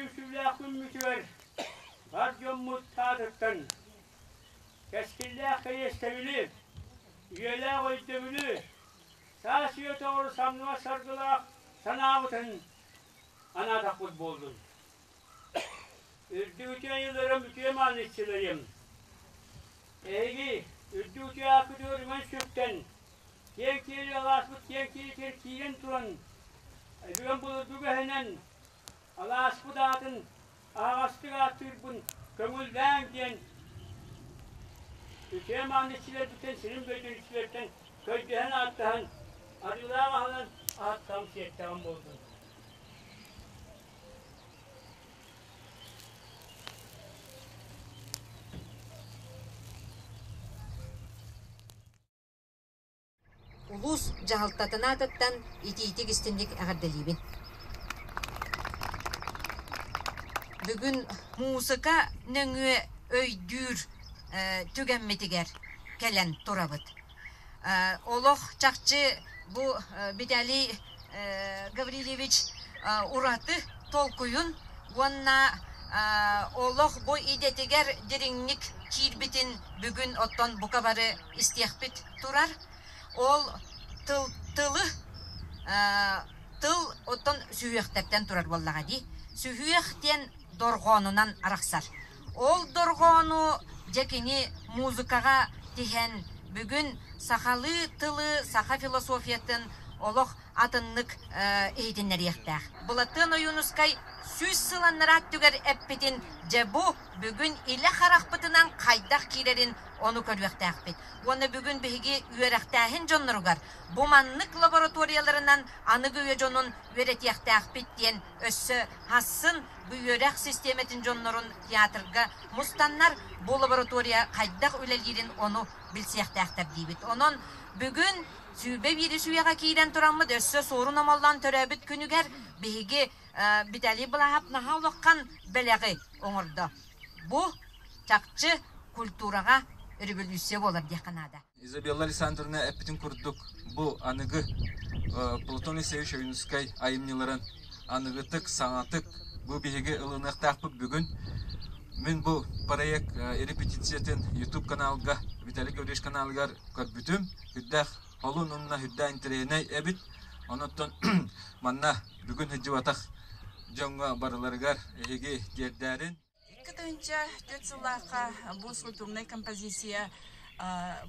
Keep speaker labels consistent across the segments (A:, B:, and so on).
A: түмсүүлээх күммүтүгэр бар дьоммут аатыттан кэскиллээх кэриэстэбили, үйэлээх өйдөбүлү, саас үйэ тоҕор самныбат саргылаах санаабытын анаатахпыт буоллун. Үрдүк үтүө айыыларым, үтүө мааныччыларым! Эһиги үрдүк үтүө ааккытыгар үҥэн сүктэн, киэҥ киэли алааспыт киэҥ киэлитигэр киирэн туран, өбүгэм былыргы үгэһинэн алааспыт аатын аһаҕастык ааттыырбын көҥүллээҥ диэн үтүө мааныччыларбыттан, сирин дойдун иччилэртэн көрдөһөн ааттаһан, арыылаах аһынан аһаттаҕым сиэттэҕим буоллун.
B: Улуус дьаһалтатын аатыттан итиитик-истинник эҕэрдэлиибин. Бүгүн муусука нөҥүө өйдүүр түгэммитигэр кэлэн турабыт. Олох чахчы бу Виталий Гаврильевич ураты толкуйун уонна олох бу идэтигэр дириҥник киирбитин бүгүн оттон бука бары истиэхпит турар. Ол тыл тылы тыл оттон сүһүөхтэртэн турар буоллаҕа дии. Сүһүөх диэн дорҕоонунан арахсар. Ол дорҕоону дьэ кини музыкаҕа тиһэн бүгүн сахалыы тылы, саха философиятын олох атыннык иһитиннэриэхтээх. Былатыан Ойуунускай 100 сыл анараа өттүгэр эппитин дьэ бу бүгүн илэ харахпытынан хайдах киирэрин ону көрүөхтээхпит. Уонна бүгүн биһиги үөрэхтээһин дьонноругар бу маннык лабораторияларынан аныгы үйэ дьонун үөрэтиэхтээхпит диэн өссө хассын бу үөрэх систиэмэтин дьоннорун театрга мустаннар бу лаборатория хайдах үлэлиирин ону билсиэхтээхтэр диибит. Онон бүгүн 21 үйэҕэ киирэн тураммыт өссө Суорун Омоллоон төрөөбүт күнүгэр биһиги Виталий Былаһап наһаа улахан бэлэҕи оҥордо. Бу чахчы культураҕа революция буолар диэххэ наада.
C: Изабелла Александровна эппитин курдук, бу аныгы Платон Алексеевич Ойуунускай айымньыларын аныгытык, саҥатык бу биһиги ылыныахтаахпыт бүгүн. Мин бу проект репетициятын YouTube каналга, Виталий Гаврильевич каналыгар көрбүтүм. Үрдээх холун уонна үрдээх интэриэһинэй эбит. Онон манна бүгүн сылдьыбатах дьоҥҥо барыларыгар эһиги тиэрдээрин.
D: 2004 сыллаахха бу скульптурнай композиция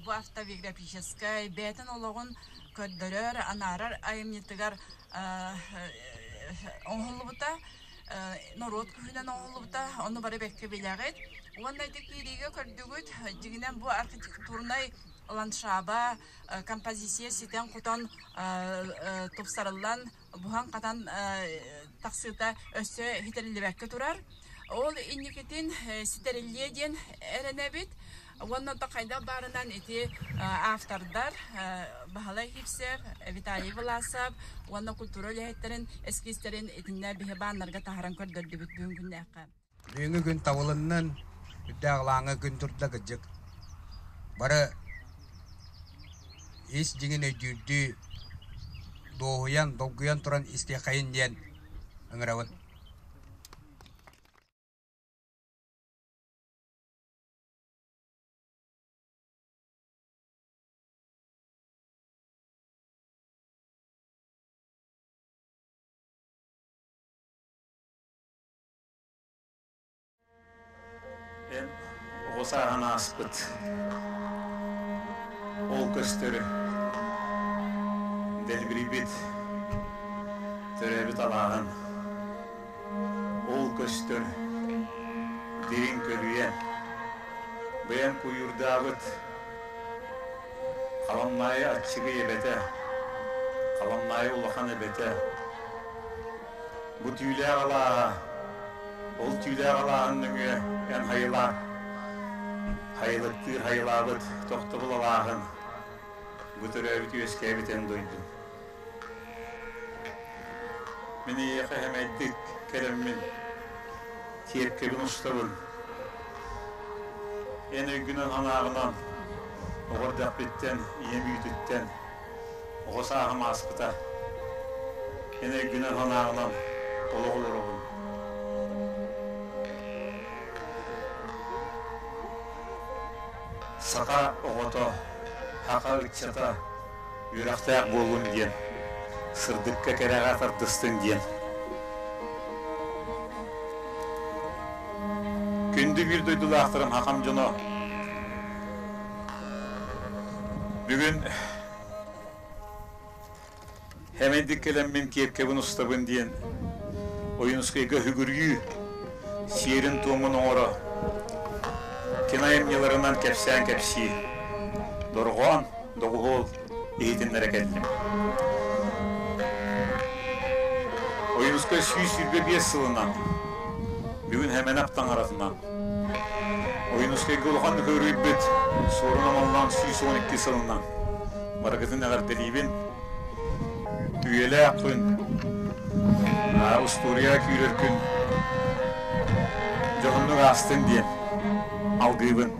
D: бу автобиографическай бэйэтин олоҕун көрдөрөр, анаарар айымньытыгар оҥоһуллубута, норуот күүһүнэн оҥоһуллубута, ону бары бэркэ билэҕит. Уонна ити киириигэ көрдүгүт, дьиҥинэн бу архитектурнай ландшаба, композиция ситэн-хотон тупсарыллан буһан-хатан тахсыыта өссө ситэриллибэккэ турар. Ол инникитин ситэриллиэ диэн эрэнэбит. Уонна то хайдах баарынан ити автордар Баһылай Хипсев, Виталий Власов уонна культура үлэһиттэрин эскизтэрин итиннэ биһи бааннарга таһааран көрдөрдүбүт бүгүн күннээххэ.
E: Бүгүҥҥү күн табылыннын, үрдээх ылааҥы күн турда кырдьык. Бары ис дьиҥин өйдүүрдүү дуоһуйан, долгуйан туран истиэххэйин диэн ыҥырабын.
F: Эн оҕо сааһын ааспыт ол көстөрү дэлбирийбит төрөөбүт алааһын ол көстөр дириҥ көлүйэ бэйэм куйуурдаабыт Халамнаайы аччыгый эбэтэ, Халамнаайы улахан эбэтэ Бу түүлээх алааһа, ол түүлээх алааһын нөҥүө эн хайылаа, хайылыктыыр хайылаабыт тохтобул алааһын, бу төрөөбүт үөскээбит эн дойдуҥ. Мин эйиэхэ сэмэйдик кэлэммин, киэпкэбин устабын. Эн өйгүнэн-санааҕынан оҕо эрдэхпиттэн, ийэм үүтүттэн Оҕо сааһым ааспыта. Эн өйгүнэн-санааҕынан олох олоробун. Саха оҕото, саха ыччата үөрэхтээх буоллун диэн, сырдыкка кэрэҕэ тардыстын диэн. Күндү биир дойдулаахтарым хахам дьоно, бүгүн Хэмэйдик кэлэммин киэпкэбин устабын диэн Ойуунускайга үгүрүйүү сиэрин-туомун оҥоро, кино айымньыларынан кэпсээн кэпсии, дорҕоон доҕуһуол иһитиннэрэ кэллим. Ойуунускай 125 сылынан бүгүн Хэмэнэп таҥаратынан Ойуунускайга улахан үгүрүйбүт Суорун Омоллоон 112 сылынан барыгытын эҕэрдэлиибин. Үйэлээх күн, устуоруйа күүрэр күн дьоһуннук аастын диэн алгыыбын.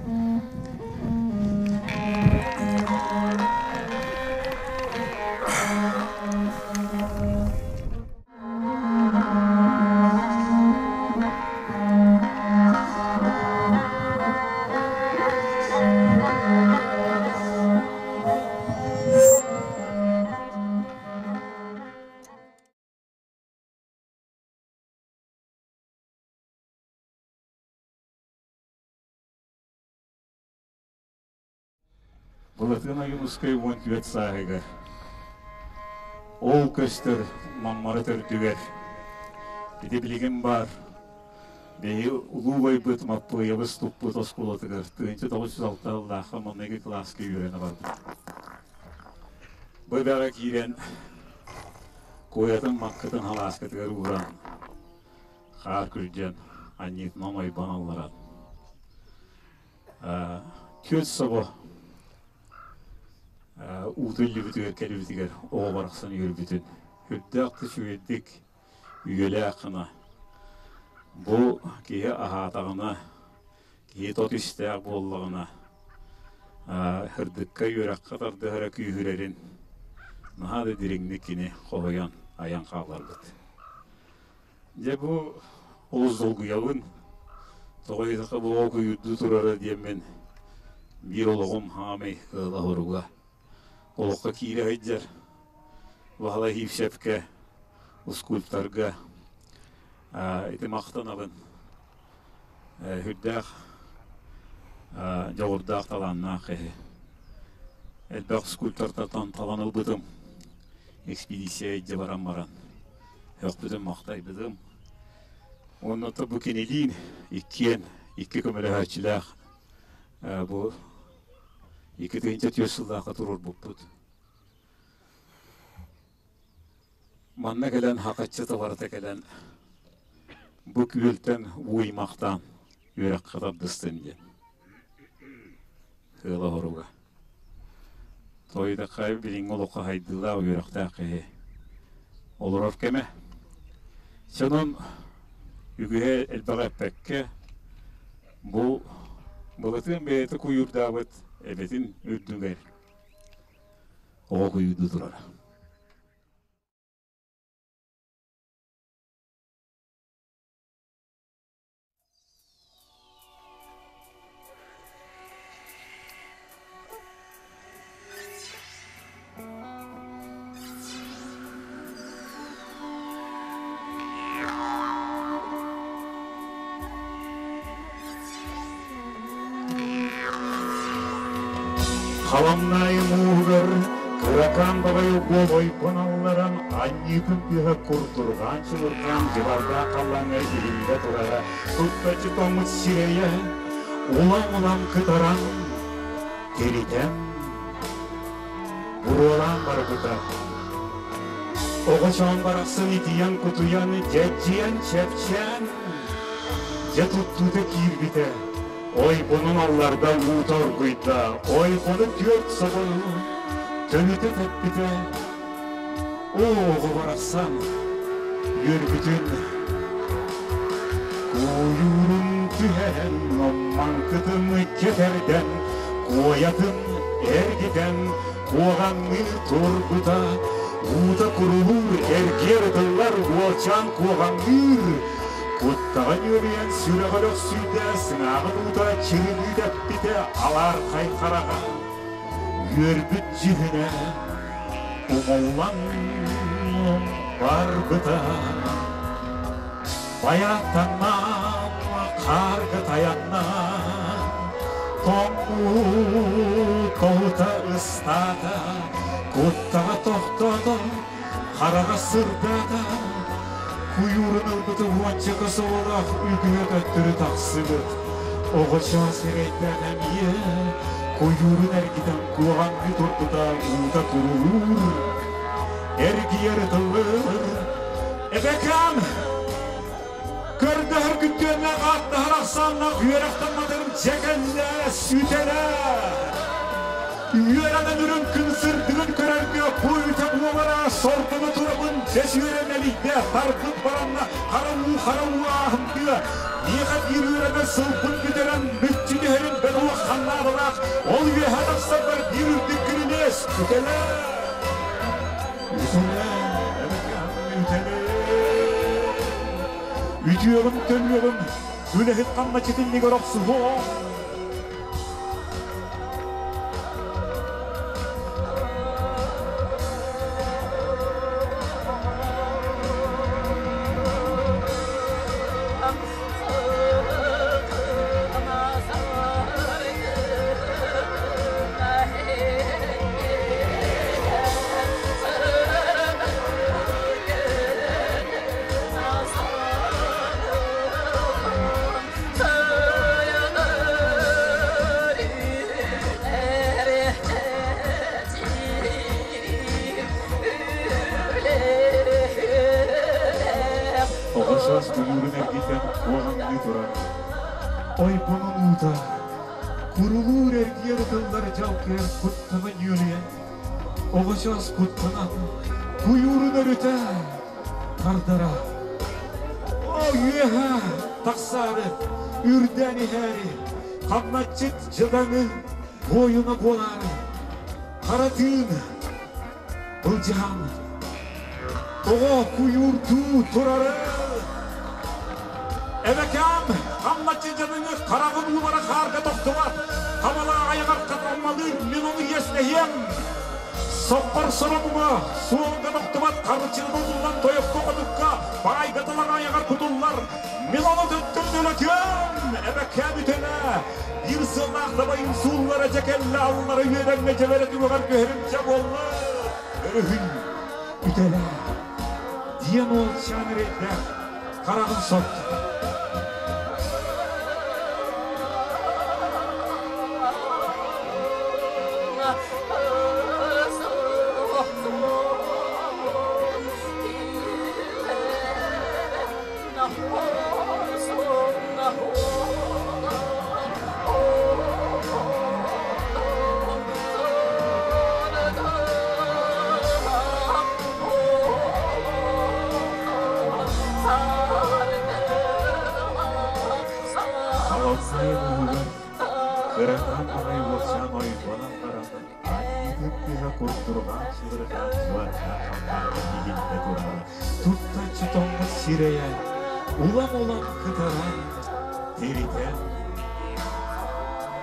G: Былатыан Ойуунускай 14 сааһыгар ол көстөр Маммара төрдүгэр ити билигин баар биһи улуу убайбыт Маппыайабыс туппут оскуолатыгар 1906 сыллаахха маҥнайгы кылааска үөрэнэ барбыт. Бу эбэҕэ киирэн куойатын маҥкытын халааскатыгар ууран хаар күрдьэн анньыытынан ойбон алларан Түөрт собо уута үллүбүтүгэр кэлбитигэр оҕо барахсан үөрбүтүн үрдээх да үчүгэйдик үйэлээх гына бу киһи аһаатаҕына киһи тот истээх буоллаҕына сырдыкка үөрэххэ тардыһара күүһүрэрин наһаа да дириҥник кини хоһуйан айан хаалларбыт. Дьэ бу олус долгуйабын. Тоҕо диэтэххэ бу оҕо куйуурдуу турара диэммин биир олоҕум хаамай ыала-хоруга. Олоххо киирэ сылдьар Баһылай Сивцевкэ, скульпторга ити махтанабын. Сүрдээх дьоҕурдаах, талааннаах киһи. Элбэх скульптортартан талан ылбытым. Экспедиция илдьэ баран баран өхпүтүм-махтайбытым. Уонна бу кинилиин иккиэн икки көмөлөһөөччүлээх бу 2004 сыллаахха туруорбуппут. Манна кэлэн хакаччы барыта кэлэн бу күөлтэн ууймахтаан үөрэххэ тардыстым диэн ыала хоруга. Тойдахха билиҥҥи олоххо хайдыылаах үөрэхтээх киһи олорор кэмэ. Сонун үгүһэ элбэҕи эппэккэ бу Былатыан бэйэтэ куйуурдаабыт эбэтин үрдүгэр оҕо куйуурдуу турара.
H: Халамнаайы мууһугар кыракаан баҕайы уолойбун алларан анньыытын тыаһа курдурҕаан чылырҕаан дьыбардаах халлааҥҥа иһиллэ турара туттаччы тоҥмут сирэйэ улам-улам кытаран тиритэн буруолаан барбыта. Оҕочоон барахсан итийэн-кутуйан, дьэдьийэн, чэпчээн, дьэ туттуута киирбитэ. Ойбонун алларда уута оргуйда, ойбону түөрт собону төнүтэ тэппитэ. Оо, оҕо барахсан, үөрбүтүн Куйуурун түһэрэн, оммаҥкытын кэтэрдэн, куойатын эргитэн, куоҕаҥныы турбута, уута курулуур, эргиэр ытыллар, уолчаан куоҕаҥныыр.
G: Куттаҕа нүөлүйэн сүрэҕэ өлөхсүйдэ, сыҥааҕын уута чырылыы тэппитэ, алаархай хараҕа үөрбүт дьүһүнэ умуллан барбыта. Байааттаннам, хаарга тайаннам, тоҥуу тоһута ыстаата, куттаҕа тохтоото, хараҕа сырдаата, куйуурун ылбыты уончака сололоох үгүһэ төттөрү тахсыбыт. Оҕочоос эрэйдээх эмиэ куйуурун эргитэн куоҕаҥныы турбута уута курулуур, эргийэр ытыллыр. Эбэкэм! Көрдөһөр күттүөннээх ааттаһар ахсааннаах үөрэхтэн матарым дьэ кэллэ, сүтэрэ! Үөрэнэн үрүҥ күн сырдыгын көрөргө бу үтэ буолара сордоно турабын дьэ сүөрэ мэлийдэ тарбыт баранна хара уу хара уу ааһымтыа миэхэ биир үөрэнэр сылбын бүтэрэн мүччү түһэрин бөтүөх ханнаабылаах ол үөһэ тахсарбар биир үрдүк күрүлүөс үтэлэ үтэлэ эбэкэм үтэлэ үтүөҕүм төлүөҕүм үлэһит хамначытыннигэр охсуһуом. Оҕо саас куйуурун эргитэн куоҕаҥныы турар. Ойбонун уута курулуур эргийэр ытыллар дьалкыйар куттана ньүөлүйэн, оҕо саас куттанан куйуурун өрүтэ тардара. О, үөһэ тахсаары, үрдээн иһээри, хамначчыт дьадаҥы буойуна буолаары, хара тыын былдьаан, тоҕо куйуурдуу турары. Эбэкээм, хамначчы дьадаҥы хараҕын уулара хаарга тохтубат, хамалаах айаҕар хатаммалыыр мин ону иэстэһиэм. Соппор сорокуга суолга тохтубат харчыны булуллан тойокко-хотукка баайга талаҕа айаҕар кутуллар. Мин ону төттөрү төлөтүөм! Эбэккээм үтэлэ! Биир сыллаах дабайым сууллара дьэ кэллэ, аллара үөдэҥҥэ дьэбэрэ түгэҕэр түһэрим дьэ буолла! Өрүһүй, үтэлэ! Диэн уолчаан эрэйдээх хараҕын сотто. Халаҥнайын уһугар кыракаан аҕай уолчаан ойбонон баран анньытын тыаһа курдурҕаан чылырҕаан чуордаах халлааҥҥа иһиллэ турара. Туттаччы тоҥмут сирэйэ улам-улам кытаран, тиритэн,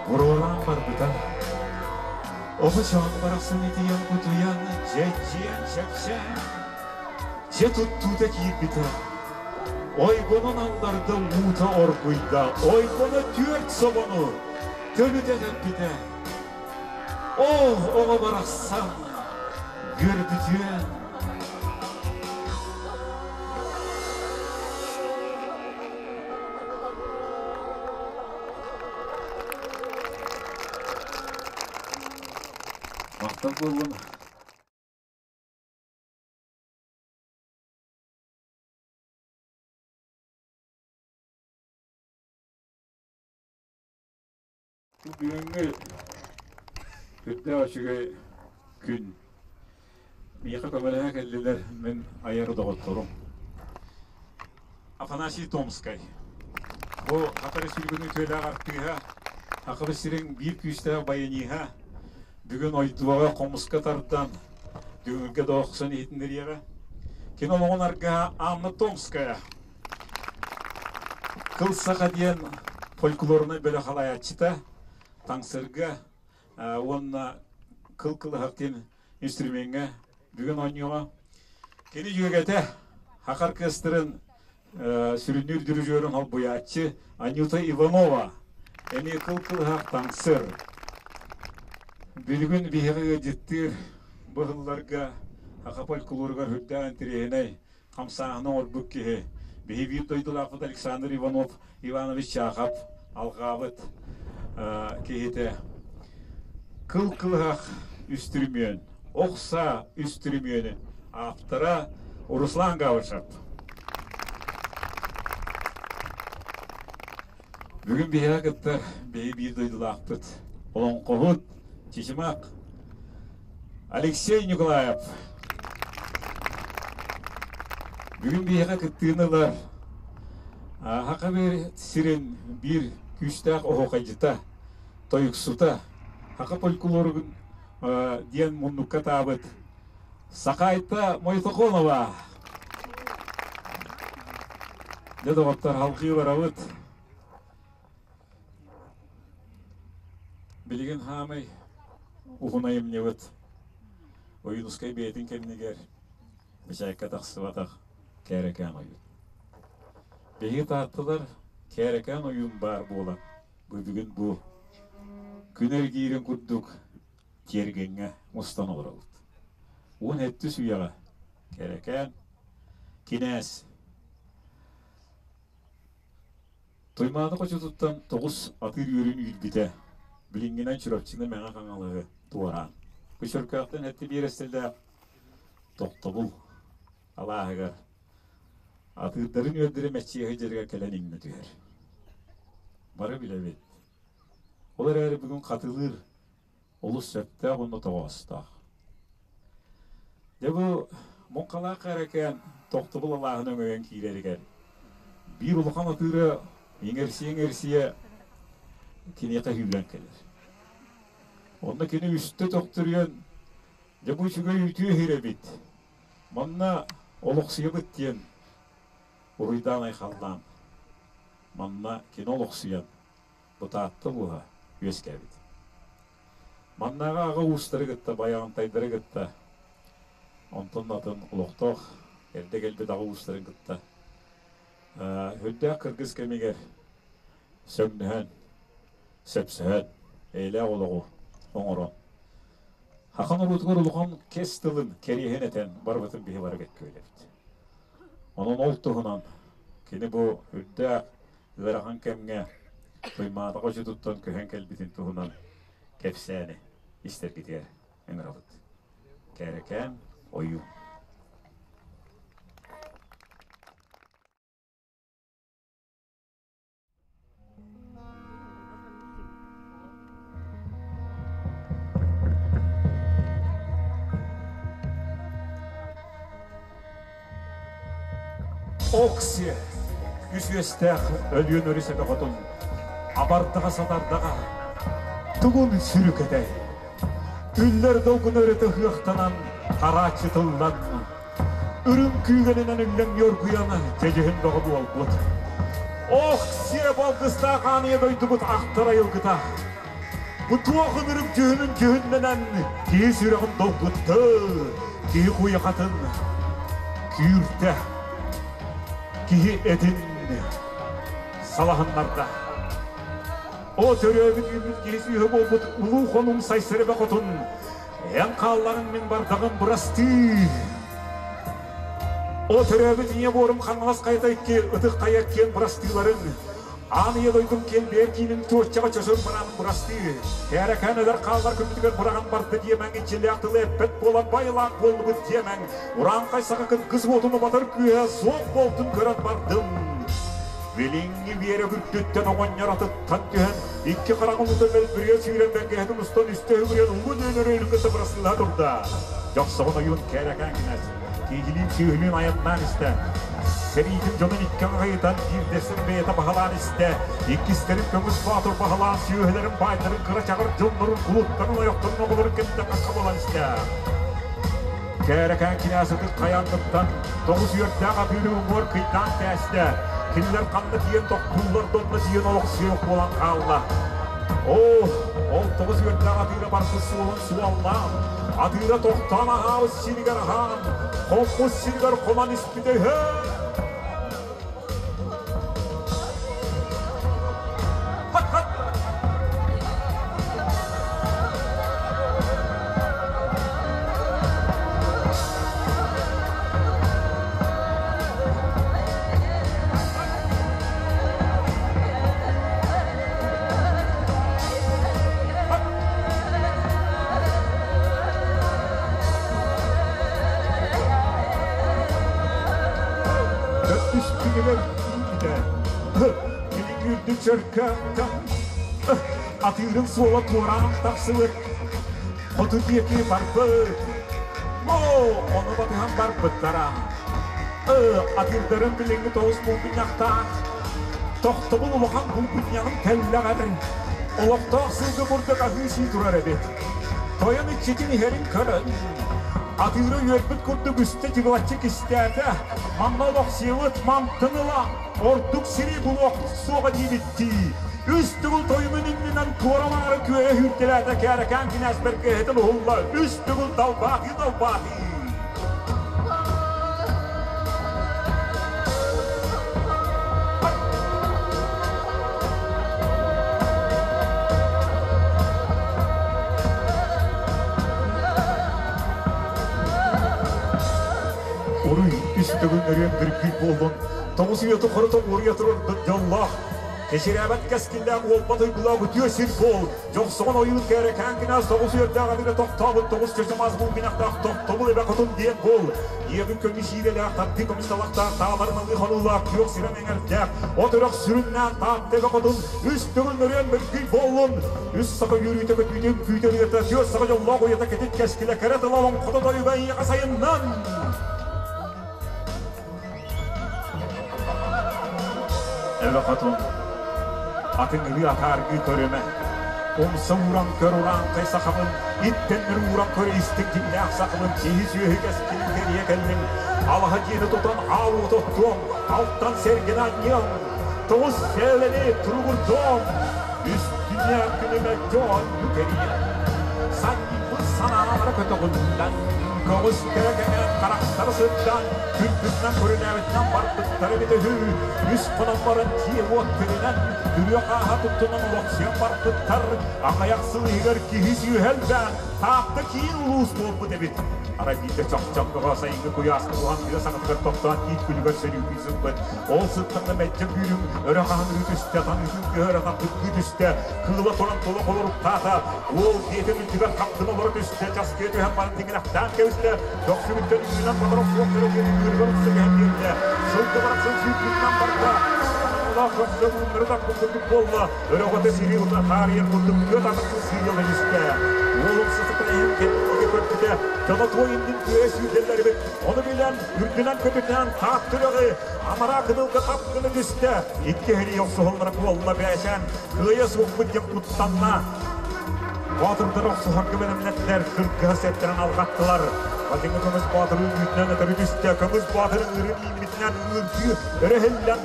G: буруолаан барбыта. Оҕочоон барахсан итийэн кутуйан, дьэдьийэн чэпчээн, дьэ туттуута киирбитэ. Ойгонон алларда уута оргуйда, ойгоно түөрт собону төлүтэ тэппитэ. Оо, оҕо барахсан, үөрбүтүөн! Махтал буоллун. Бүгүҥҥү үрдээх үчүгэй күн. Миэхэ көмөлөһө кэллилэр мин айар доҕотторум. Афанасий Томскай. Бу Хатары сүргүнү үтүөлээх артыыһа, Хахыбы сирин биир күүстээх баяниһа. Бүгүн ойдуоҕа хомуска тардан, дүҥүргэ да охсон иһитиннэриэҕэ. Кини олоҕун аргыһа Анна Томская. Кыл Саха диэн фольклорнай бөлөх халайааччыта Таҥсырга уонна Кыл Кылыһах диэн инструмеҥҥа бүгүн оонньуоҕа. Кини дьүөгэтэ Хахар оркестрын сүрүннүүр дирижерын холбуйааччы Анюта Иванова эмиэ кыл кылыһах таҥсыр. Бүгүн биһиги ыалдьыттыыр быһылларга Хаха фольклоругар үрдээх интэриэһинэй хамсааһыны оҥорбут киһи. Биһи биир дойдулаахпыт Александр Иванов Иванович Чаахап алҕаабыт киһитэ. Кыл кылыһах үстүрүмүөн, ох саа үстүрүмүөнүн ааптара Руслан Гавришев. Бүгүн биһиэхэ кытта биһи биир дойдулаахпыт олоҥхоһут Чичимак Алексей Николаев. Бүгүн биһиэхэ кыттыыны ылар Саха сирин биир күүстээх оһуохайдьыта, тойуксута, саха фольклоругун диэн муннукка таабыт Сахайта Мойтохонова. Дьэ, доҕоттор, халҕыы барабыт. Билигин хаамай уһун айымньыбыт Ойуунускай бэйэтин кэмнигэр бэчээккэ тахсыбатах Кээрэкээн ойуун. Биһиги таатталар Кээрэкээн ойуун баар буолан бу бүгүн бу күн эргиирин курдук тиэргэҥҥэ мустан олоробут. 17 үйэҕэ Кээрэкээн кинээс Туймаада хочотуттан тоҕус атыыр үөрүн үүрбүтэ, билиҥҥинэн Чурапчыны Мэҥэ Хаҥалаһы туораан. Бу Чөркөөхтөн эти биэрэстэлээх Тохтобул алааһыгар атыырдарын үөрдэрэ мэччиэһи дьарыга кэлэн иҥнэ түһэр. Бары билэбит. Ол эрээри бүгүн хатылыыр олус сөптөөх уонна тоҕоостоох. Дьэ бу Муҥхалаах Кээрэкээн Тохтобул алааһын өҥөйөн киирэригэр биир улахан атыыра иҥэрсийэ-иҥэрсийэ киниэхэ сүүрэн кэлэр. Онно кини үстэ төхтөрүйэн, дьэ бу үчүгэй үтүө сир эбит, манна олохсуйабыт диэн уруйдаан айхаллаан, манна кини олохсуйан Бытаатта улууһа үөскээбит. Маннааҕы аҕа уустары кытта, байаҕантайдары кытта, онтон атын олохтоох эрдэ кэлбит аҕа уустарын кытта үрдээх кыргыз кэмигэр сөҥнөһөн, сөпсөһөн, эйэлээх олоҕу оҥорон, Хахан норуотугар улахан кэс тылын кэриэһин этэн барыбытын биһи бары кэккүөлэбит. Онон ол туһунан кини бу үрдээх ыарахан кэмҥэ Туймаада хочотуттан көһөн кэлбитин туһунан кэпсээни истэргитигэр ыҥырабыт. Кээрэкээн ойуу. Оксия үс үөстээх Өлүөн өрүс эбэ хотун абардаҕа-сатардаҕа тугун сүрүкэтэй? Үллэр долгун өрүтэ ыһыахтанан харааччытыллан үрүҥ күүгэнинэн үллэҥ ньоргуйан дьэдьүһүн бөҕө буолбут. Ох, сиэ балгыстаах ааныйа дойдубут ахтар айылгыта. Бу туох ынырык дьүһүнүн дьүһүннэнэн киһи сүрэҕин долгутты, киһи куйахатын күүртэ, киһи этин салаһыннарда. О төрөөбүт үүммүт киһи сүүһэ буолбут улуу хонум сайсырыба хотун, эн хаалларыҥ мин бардаҕым бырастыы. О төрөөбүт ийэ буорум Хаҥалас хайата икки ытык хайа киэн бырастыыларын, Аан ийэ дойдум киэн киинин туоччаҕа чөсөр баран бырастыы. Кээрэкээн өлөр хааллар күммүтүгэр быраҕан барды диэмэҥ, иччилээх тылы эппэт буолан байылаах буоллубут диэмэҥ. Урааҥхай саха кыргыз уотун убатар күүһэ суох буолтун көрөн бардым. Билиҥҥи биэрэк үрдүттэн оҕонньор атыттан түһэн, икки хараҕын ута мөлбүрүйэ сүүрэн бэргэһэтин устан үстэ үгүрүйэн улуу нөөнөрү кытта бырастыылаһа турда. Дьохсоҕун ойуун Кээрэкээн кинээс Киһилиин сүөһүлүүн айаннаан истэ. Сэриитин дьонун икки аҕайытан биирдэстэрин бэйэтэ баһылаан истэ. Иккистэрин көмүс боотур баһылаан сүөһүлэрин баайдарын кыра чаҕыр дьоннорун кулуттарын ойохторун оҕолорун кэннэ хахха буолан истэ. Кээрэкээн кинээс ытык хайаанныттан тоҕус үөрдээх атыыры уҥуор кыйдаан кээстэ. Кинилэр ханна тиийэн тохтууллар да онно тиийэн олохсуйуох буолан хаалла. Оо, ол тоҕус үөрдээх атыыра барбыт суолун суоллаан, атыыра тохтоон аһаабыт сиригэр аһаан, хоммут сиригэр хонон испитэ үһү. Төрдүс күнүгэр тиийбитэ. Кини үрдүк чөркөөхтөн атыырын суола туораан тахсыбыт. Хоту диэки барбыт. Оо, ону батыһан барбыттара. Атыырдарын билиҥҥи тоҕус булгунньахтаах тохтобул улахан булгунньаҕын тэллэҕэр олохтоох сылгы курдук аһыы-сии турар эбит. Тойон иччитин иһэрин көрөн, атыыра үөрбүт курдук үстэ дьыбылаччы кистээтэ. Манна олохсуйабыт мантан ыла ордук сири булуох суоҕа диэбиттии, үс төгүл тойонун иннинэн туора-маары күөйэ сүүртэлээтэ Кээрэкээн кинээс бэргэһэтин уһулла, үс төгүл далбаатыы-далбаатыы. Уруй үс төгүл нөрүөн бүргүй буоллун, тоҕус үйэ тухары тоҕуоруйа турар дьоллоох, кэчирээбэт кэскиллээх уолбат уйгулаах үтүө сир буол, Дьохсоҕон ойуун кээрэкээн кинээс тоҕус үөрдээх адыга тохтообут тоҕус чочумаас булгунньахтаах тохтобул эбэ хотун диэн буол. Иэҕин көмүс иирэлээх, тардыы көмүс талахтаах, тааларын алыы хонуулаах, күөх сирэн эҥэрдээх, от үрэх сүрүннээн Таатта эбэ хотун үс төгүл нөрүөн мөлгүй буоллун. Үс саха үөрүүтэ көтүүтүн күүтэр уйата, түөрт саха дьоллоох уйата кэтит кэскилэ кэрэ тыла олоҥхото тойуга эйиэхэ сайыннан! Эбэ хотун, атыҥырыы атааргыы көрүмэ, умса ууран көр урааҥхай сахабын, иттэннэр ууран көр истиҥ дьиҥнээх сахабын, киһи-сүөһү кэскилин кэрийэ кэллиҥ, алаһа дьиэни тутан аал уоту оттуоҥ, алтан сэргэни анньыаҥ, тоҕус сээлэни туругурдуоҥ, үс дүнүйэ күнү мэлдьи оонньуу кэрийэ, санньыйбыт санаалара көтөҕүллэн, көҕүстэрэ кэҥээн харахтара сырдаан, күлбүтүнэн көрүнээбитинэн барбыттара эбитэ үһү. Үс хонон баран дьиэ-уот тэринэн, күрүө-хааһа туттунан олохсуйан барбыттар. Аҕыйах сыл иһигэр киһи сүөһэ элбээн, Таатта киин улуус буолбут эбит. Арай биирдэ чохчох бөҕө сайыҥҥы куйааска буһан тыа саҕатыгар тохтоон тиит күлүгэр сөрүүкүү сыппыт. Ол сыттаҕына мэлдьи күүрүҥ өрө хаһан түстэ, таныытын тыаһа өрө тардыргыы түстэ, кыыла туран тула холоруктаата, уол дьиэтин үрдүгэр хаптын олоро түстэ, часкыйа түһэн баран тиҥилэхтээн кэбистэ, көхсүбүттэн үүнэн батар охсуох көрө диэн ыырыгар укса түһэн биэрдэ. Сылгы барахсан сүүрбүтүнэн барда. Олох көхсө ууннары тарпыт курдук буолла. Өрөҕөтө сири ута хаарыйар курдук тыа тахсан сыыйылла түстэ. Уол укса сытан иһэн кэнники көрбүтэ, дьоно туой иннин түөрэ сүүрдэллэр эбит. Ону билэн, үрдүнэн көтүтэн таах түрэҕи амараа кыдылга тап гына түстэ. Икки эрий охсуһаллара буолла бээчээн, кыайа суохпут диэн куттанна. Боотурдар охсуһарга бэлэмнэттилэр, кыргыһа сэптэрин алҕаттылар. Вадимы көмүс боотуру үүтүнэн өтөрү түстэ, көмүс боотур ыҥыырын ииммитинэн ыҥыырдыы өрө иһиллэн,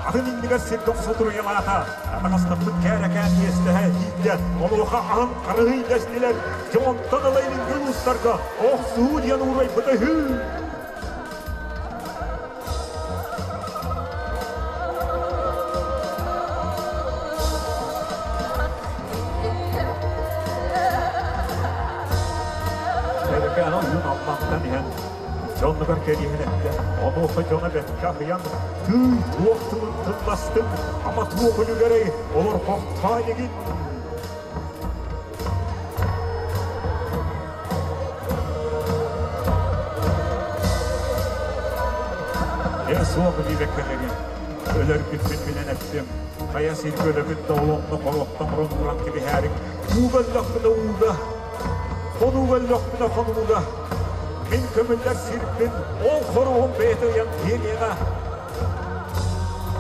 G: атын иннигэр сиргэ охсо туруйалаата. Атаҕастаппыт кээрэкээн иэстэһэ тиийдэ, онуоха аһын харыһый дэстилэр, дьонтон ыла илиҥҥи улуустарга охсуһуу диэн уурайбыта үһү. Эркээн ойуун Аллахтан иһэн дьонугар кэриэһин эттэ. Онуоха дьоно бэккэ аһыйан, тыый туох тылын тылластыҥ, ама туох үлүгэрэй, олорхохтоо инигин. Ээ суох диэбэккэлэрин, өлөрбүппүн билэн эттим. Хайа сиргэ өлөбүт да олохно хоруохтан уран кэбиһээриҥ. Ууга өллөхпүнэ ууга, хонууга өллөхпүнэ хонууга. Мин көмүллэр сирбин ол хоруоһум бэйэтэ ыйан биэриэҕэ.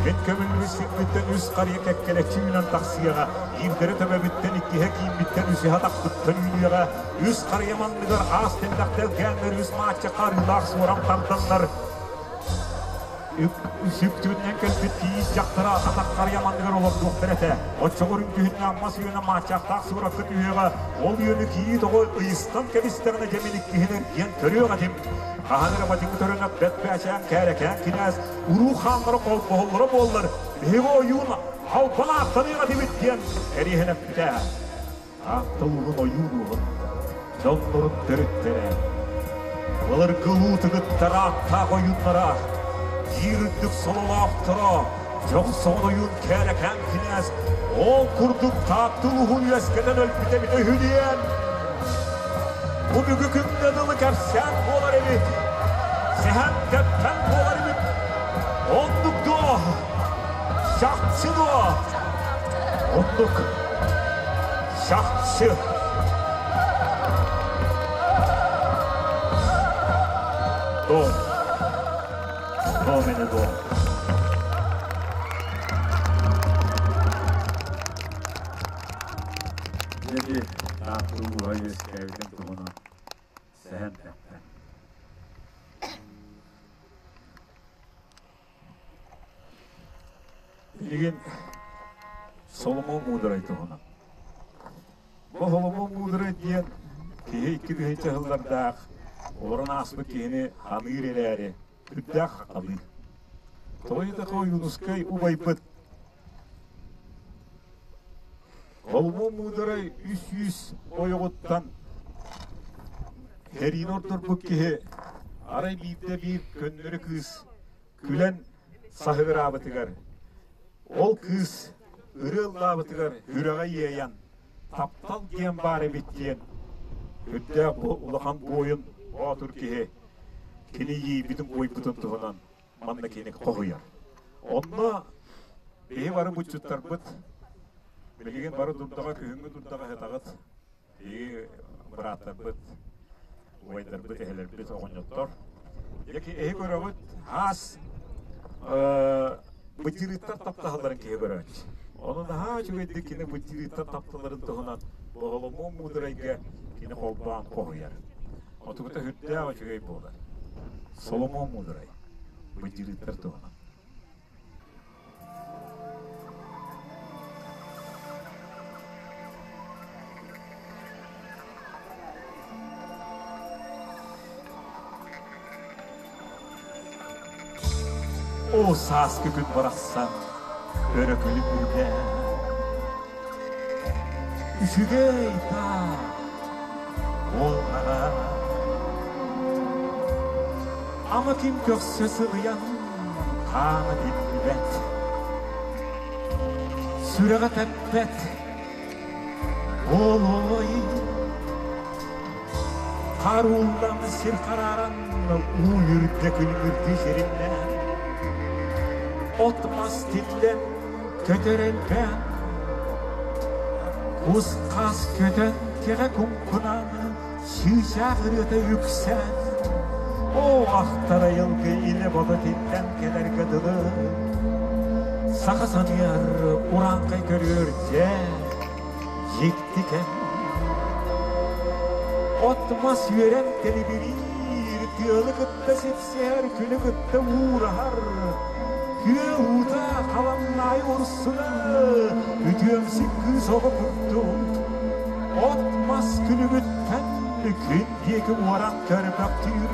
G: Мин көмүллүү сирбиттэн үс харыйа кэккэлэччи үүнэн тахсыаҕа, биирдэрэ төбөбүттэн, иккиһэ кииммиттэн, үсүһэ атахпыттан үүнүөҕэ. Үс харыйам анныгар аас тэллэхтэлгээннэр үс маачча харыылаах суорам тарданнар. Сүктүбүтүнэн кэлбит киис дьахтара атах харыйа манныгар олордуохтар этэ. Оччоҕо үрүҥ мас үөнэ мааччахтаах сууракка түһүөҕэ, ол үөнү киит оҕо ыйыстан кэбистэҕинэ дьэ мин иккиһин эргийэн көрүөх этим. Хаһан эрэ батыҥы төрөнөх бэт бээчээн кээрэкээн кинээс уруу хааннара холбоһоллоро буоллар, биһиги ойуун албан ааттаныах этибит диэн эриэһин эппитэ. Таатталыгын ойуун уолун, дьоннорун төрүттэрэ, былыргы улуутугуттара ааттаах ойууннара, биир үрдүк сололоохторо, дьохсоҕон ойуун Кээрэкээн кинээс ол курдук Таатта улууһун үөскэтэн өлбүтэ эбитэ үһү диэн бу бүгү күҥҥэ дылы кэпсээн буолар эбит, сэһэн тэппэн буолар эбит. Оннук дуо? Чахчы дуо? Оннук. Чахчы. Дом. Дом мени дом. Дьэди Таатта улууһа үөскээбитин туһунан сэһэн тэптэн. Билигин Соломон муударай туһунан. Бу Соломон муударай диэн киһи 2000 сыллардаах олорон ааспыт киһини ханыыр эрээри үрдээх хахалыыр. Тоҕо диэтэххэ Ойуунускай убайбыт Соломон муударай 300 ойоҕуттан сэриини ордорбут киһи арай биирдэ биир көннөрү кыыс күлэн саһыгыраабытыгар, ол кыыс ырыа ыллаабытыгар үрэҕэ иэйэн, таптал диэн баар эбит диэн үрдээх бу улахан буойун боотур киһи кини иэйбитин буойбутун туһунан манна кини хоһуйар. Онно биһи бары буччуттарбыт билигин бары дурдаҕа күһүҥҥү дурдаҕа сытаҕыт. Биһиги бырааттарбыт, убайдарбыт, эһэлэрбит, оҕонньоттор. Яки эһи көрөҕүт, аас бытырыыттар таптаһалларын киһи көрөөччү. Ону наһаа үчүгэйдик кини бытырыыттар тапталларын туһунан Боһоломуон муударайга кини холбоон хоһуйар. Отугута үрдээх үчүгэй буолар. Соломон муударай бытырыыттар туһунан. О сааскы күн барахсан өрө күлүмүргэ Үчүгэй да буоллаҕа Ама ким көхсө сылыйан хаана биллибэт Сүрэҕэ тэппэт буолуой Хаар ууллан сир харааран уу үрдэ күлүмүрдүү сириннээн От-мас тиллэн көтөр элбээн Кус-хаас көтөн кэҕэ куҥкунаан Чыычаах ырыата үксээн, Оо, ахтар айылгы илэ-бодо тиллэн кэлэргэ дылы Саха саныар урааҥхай көрүөр дьэ, дьикти кэм. От-мас үөрэн тэлибириир, тыалы кытта сипсиһэр, күнү кытта уураһар. Күөл уута халамнаайы урсуна, үтүөмсүк кыыс оҕо курдук. От-мас күлүгүттэн күн диэки уоран көрбөхтүүр,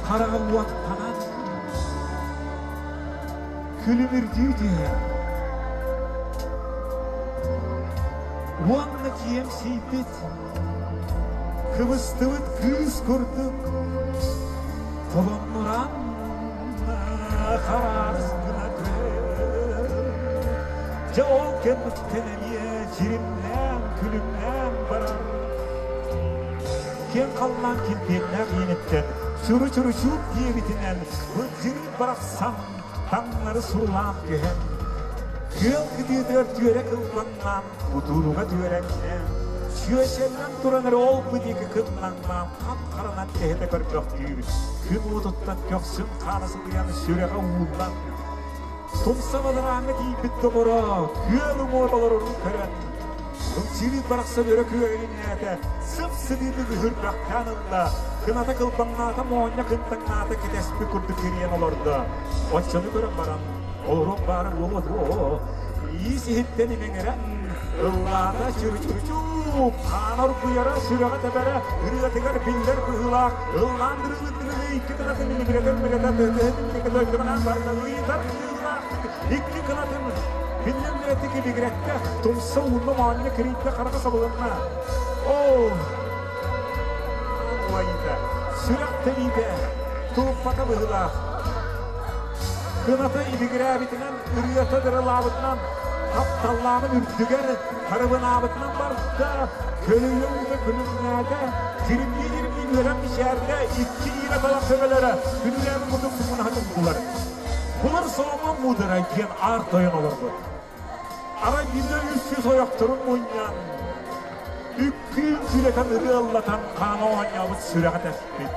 G: хараҕа уоттанан күлүмүрдүү түһэр. Уонна киэмсийбит, кыбыстыбыт кыыс курдук толоннуран хараарыс гына түһэр. Дьэ ол кэнниттэн эмиэ дьиримнээн, күлүмнээн барар. Киэҥ халлаан килбиэннээх иэниттэн чуру-чуру-чууп диэбитинэн быдьырыы барахсан таҥнары сурулаан түһэн, күөл кытыытыгар түөрэ кылбаҥнаан, бутууруга түөрэҥнээн, сүөсэллэн туран эрэ ол быдьыгы кыннаҥнаан хап-харанан тэһитэ көрбөхтүүр, күн уотуттан көхсүн хаана сылыйан сүрэҕэ ууллан, тумса бадарааҥҥа тиийбит доҕоро күөл уҥуор олорорун көрөн, Сири барахсан өрө күөгэйиннээтэ, сып-сытыытык үһүрбэхтээн ылла, кыната кылбаҥнаата, моонньо кынтаҥнаата, кэтэспит курдук кирийэн олордо. Оччону көрөн баран, олоруох баара буолуо дуо, иис иһиттэн имэҥирэн, ыллаата чыры-чыры-чууп, хаана оргуйара, сүрэҕэ тэбэрэ, ырыатыгар биллэр быһыылаах, ыллаан дырылыы-дырылыы икки кынатын илибирэтэн-билэтэ тыатыһын икки барда ыйытар быһыылаахтык икки кынатын биллэр-билэтик ибигирэттэ, тумса уунна моонньо кирийдэ хараҕа сабылынна. Оо, уайда, сүрэх тэбиитэ, тулуппата быһыылаах. Кыната ибигирээбитинэн, ырыата дырылаабытынан, тапталлааҕын үрдүгэр харыбынаабытынан барда, көлүйэ уута күлүмнээтэ, дьиримнии-дьиримнии үөрэн мичээрдэ, икки иирэ талах төбөлөрө күнүүлээбит курдук сукунаһа тумнулар. Булар Соломон муударай диэн аар тойон олорбут. Арай биирдэ 300 ойохторун мунньан, үккүүн сүрэтэн ырыаллатан хаана оонньообут сүрэҕэ тэспит.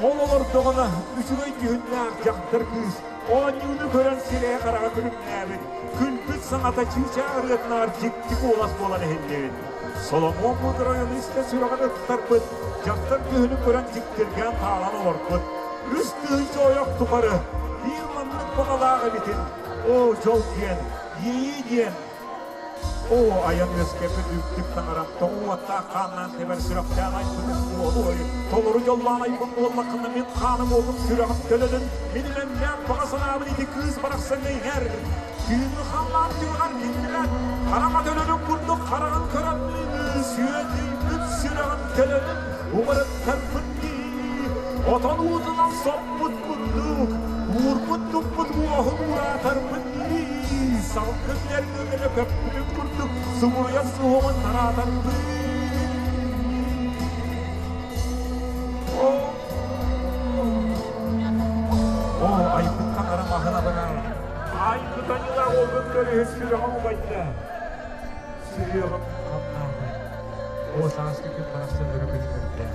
G: Ол олордоҕуна үчүгэй дьүһүннээх дьахтар кыыс оонньууну көрөн сирэйэ-хараҕа күлүмнээбит, күлбүт саҥата чыычаах ырыатынааҕар дьикти куолас буолан иһиллибит. Соломон муударай ону истэ сүрэҕин ыттарбыт, дьахтар күһүнүн көрөн дьиктиргээн хаалан олорбут. 3000 ойох тухары биир маннык баҕалаах эбитин, оо, дьол диэн, иэйии диэн Оо, айан үөскэппит үрдүк таҥарам, тоҕо уоттаах хааннаан тэбэр сүрэхтээх айбытым буолуой? Толору дьоллоон айбын буоллаххына, мин хааным уолум сүрэҕим төлөнүн, мин имэҥнээх баҕа санаабын ити кыыс барахсаҥҥа иҥэр. Түүҥҥү халлаан түгэҕэр биллибэт, хараҥа төлөнүн курдук хараҕын көрөммүн, сүөдүйбүт сүрэҕим төлөнүн убарыттарбын дии. Отон уутунан соппут курдук, уурбут-туппут уоһун уураатарбын дии. Салгын нервүлэрэ көппүтүн курдук субуруйан суһуоҕун тараатарбын. Оо, айбыт таҥара маһын абынан, айбыт аньыылаах уолгун көрүһүн сүрэҕим убайда. Сүһүөҕүм хамнаабыт. Оо, сааскы күн барахсан өрө күлүмүрдэ.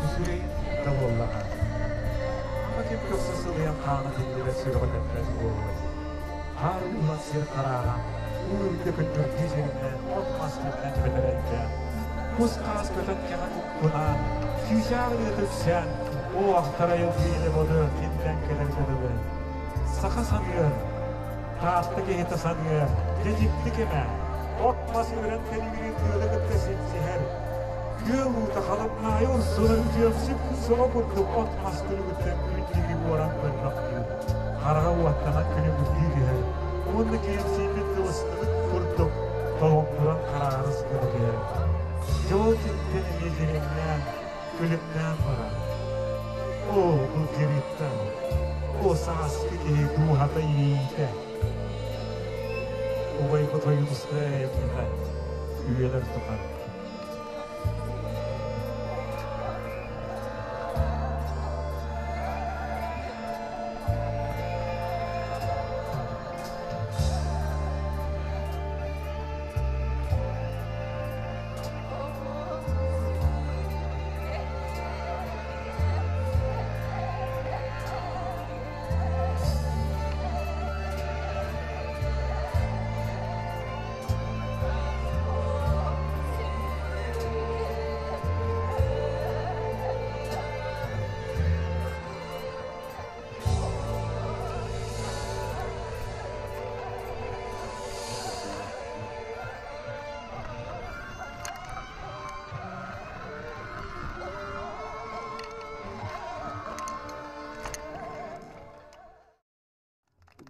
G: Үчүгэй да буоллаҕа. Ама ким көхсө сылыйан хаана тиллибэт сүрэҕэ тэппэт буолуой. Хаар уулан сир харааһа, уу үрдэ күлбүрдүү сиринэн от-мас күллэн бэтэрэллээн, кус-хаас көтөн кэҕэ куккунаан, чыычаах ырыата үксээн, оо, ахтар айылгы бодо тиллэн кэлэргэ дылы. Саха саныыр, Таатта киһитэ саныыр, дьэ дьикти кэмэ, от-мас үрэн кэлигирии тыаны кытта сипсиһэр. Күөл уута халымнаайы урсуна үтүөмсүк соҕо курдук от-мас күлүгүттэн күлүктүү уоран көрбөхтүүр. Хараҕа уоттанан күлүмүрдүү түһэр уонна киэмсийбит кыбыстыбыт курдук толоҥнуран хараарыс гына түһэр. Дьол титтэн эмиэ дьиримнээн, күлүмнээн барар. Оо, бу Гериттан, о сааскы киһи дууһата иэйиитэ. Убайбыт Ойуунускай айымньыта үйэлэр тухары.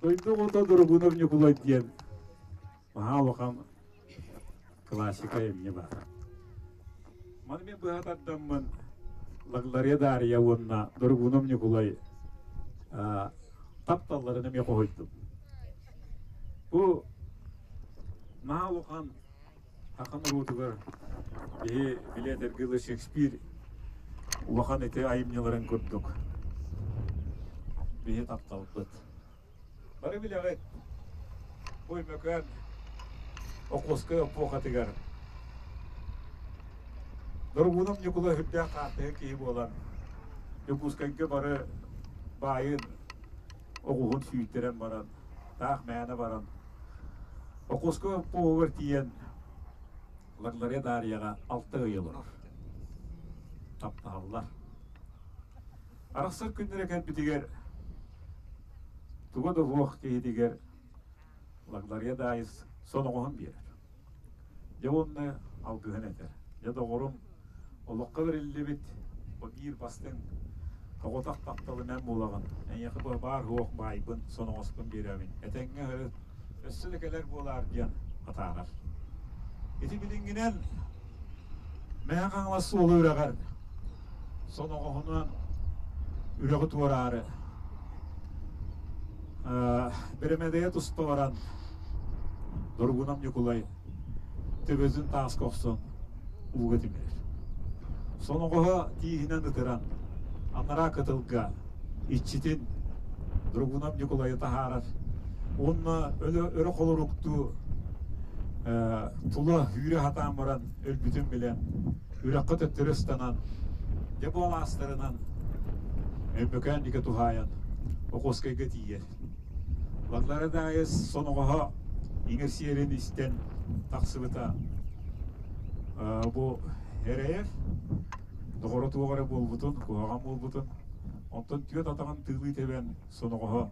G: Дойду оҕото Дорогунов Ньукулай диэн наһаа улахан классика эмне баар. Маны мен быһа тардаммын Лаглария Дария уонна Дорогунов Ньукулай тапталларын эмиэ хоһуйдум. Бу наһаа улахан саха норуотугар биһи билиэт эргилы Шекспир улахан ити айымньыларын курдук биһи тапталбыт. Бары билэҕит, бу Өймөкөөн Охуоскай эпохатыгар Дорогунов Ньукулай үрдээх хаартыһы киһи буолан Дьокуускайга бары баайын оҕуһун сүүйтэрэн баран, таах мээнэ баран Охуоскай эпохугар тиийэн. Лаглария Дарьяҕа алта ый олорор. Таптаһаллар. Арахсар күннэрэ кэлбитигэр туга да суох киһитигэр Лаглария Даайыс соноҕоһун биэрэр. Дьэ уонна алгыһын этэр. Дьэ доҕорум, олоххо бэриллибит биир бастыҥ соҕотох тапталынан буолаҕын. Эйиэхэ баар суох баайбын, соноҕоспун биэрэбин. Этэҥҥэ сырыт, өссө да кэлэр буолаар диэн атаарар. Ити билиҥҥинэн Мэҥэ Хаҥалас суолу үрэҕэр соноҕоһунан үрэҕи туораары бэрэмэдэйэ туспа баран Доргунам Ньукулай төбөтүн тааска охсон ууга тимирэр. Соноҕоһо тииһинэн ытыран анараа кытылга иччитин Доргунам Ньукулайы таһаарар уонна өрө холоруктуу тула үүрэ сатаан баран өлбүтүн билэн үрэххэ төттөрү ыстанан дьэ бу алаастарынан Өймөкөөн диэки туһаайан Охуоскайга тиийэр. Лаглара Даайыс соноҕоһо иҥэр сиэрин истэн тахсыбыта бу эрэйэр доҕоро туох эрэ буолбутун, куһаҕан буолбутун, онтон түөрт атаҕын тыылыы тэбэн соноҕоһо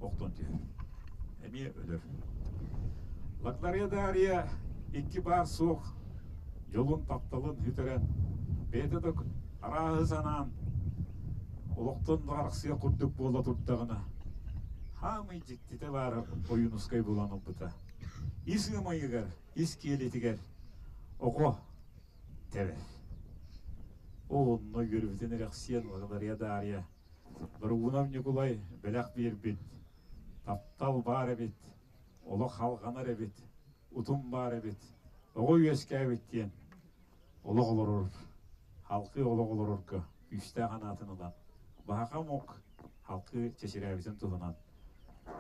G: охтон түһэр. Эмиэ өлөр. Лаглария Дария икки баар суох дьолун, тапталын сүтэрэн, бэйэтэ да арааһы санаан, олохтон да арахсыах курдук буола турдаҕына, хаамый дьиктитэ баара Ойуунускай булан ылбыта. Ис ыамайыгар, ис киэлитигэр оҕо тэбэр. Ол онно үөрбүтүн эрэхсиэн Лаглария Дария Доргунов Ньукулай бэлэх биэрбит, таптал баар эбит, олох халҕанар эбит, утум баар эбит, оҕо үөскээбит диэн олох олорор, халкы олох олорорго күүстээх анаатын ылан, баһаха омук халкы чэчирээбитин туһунан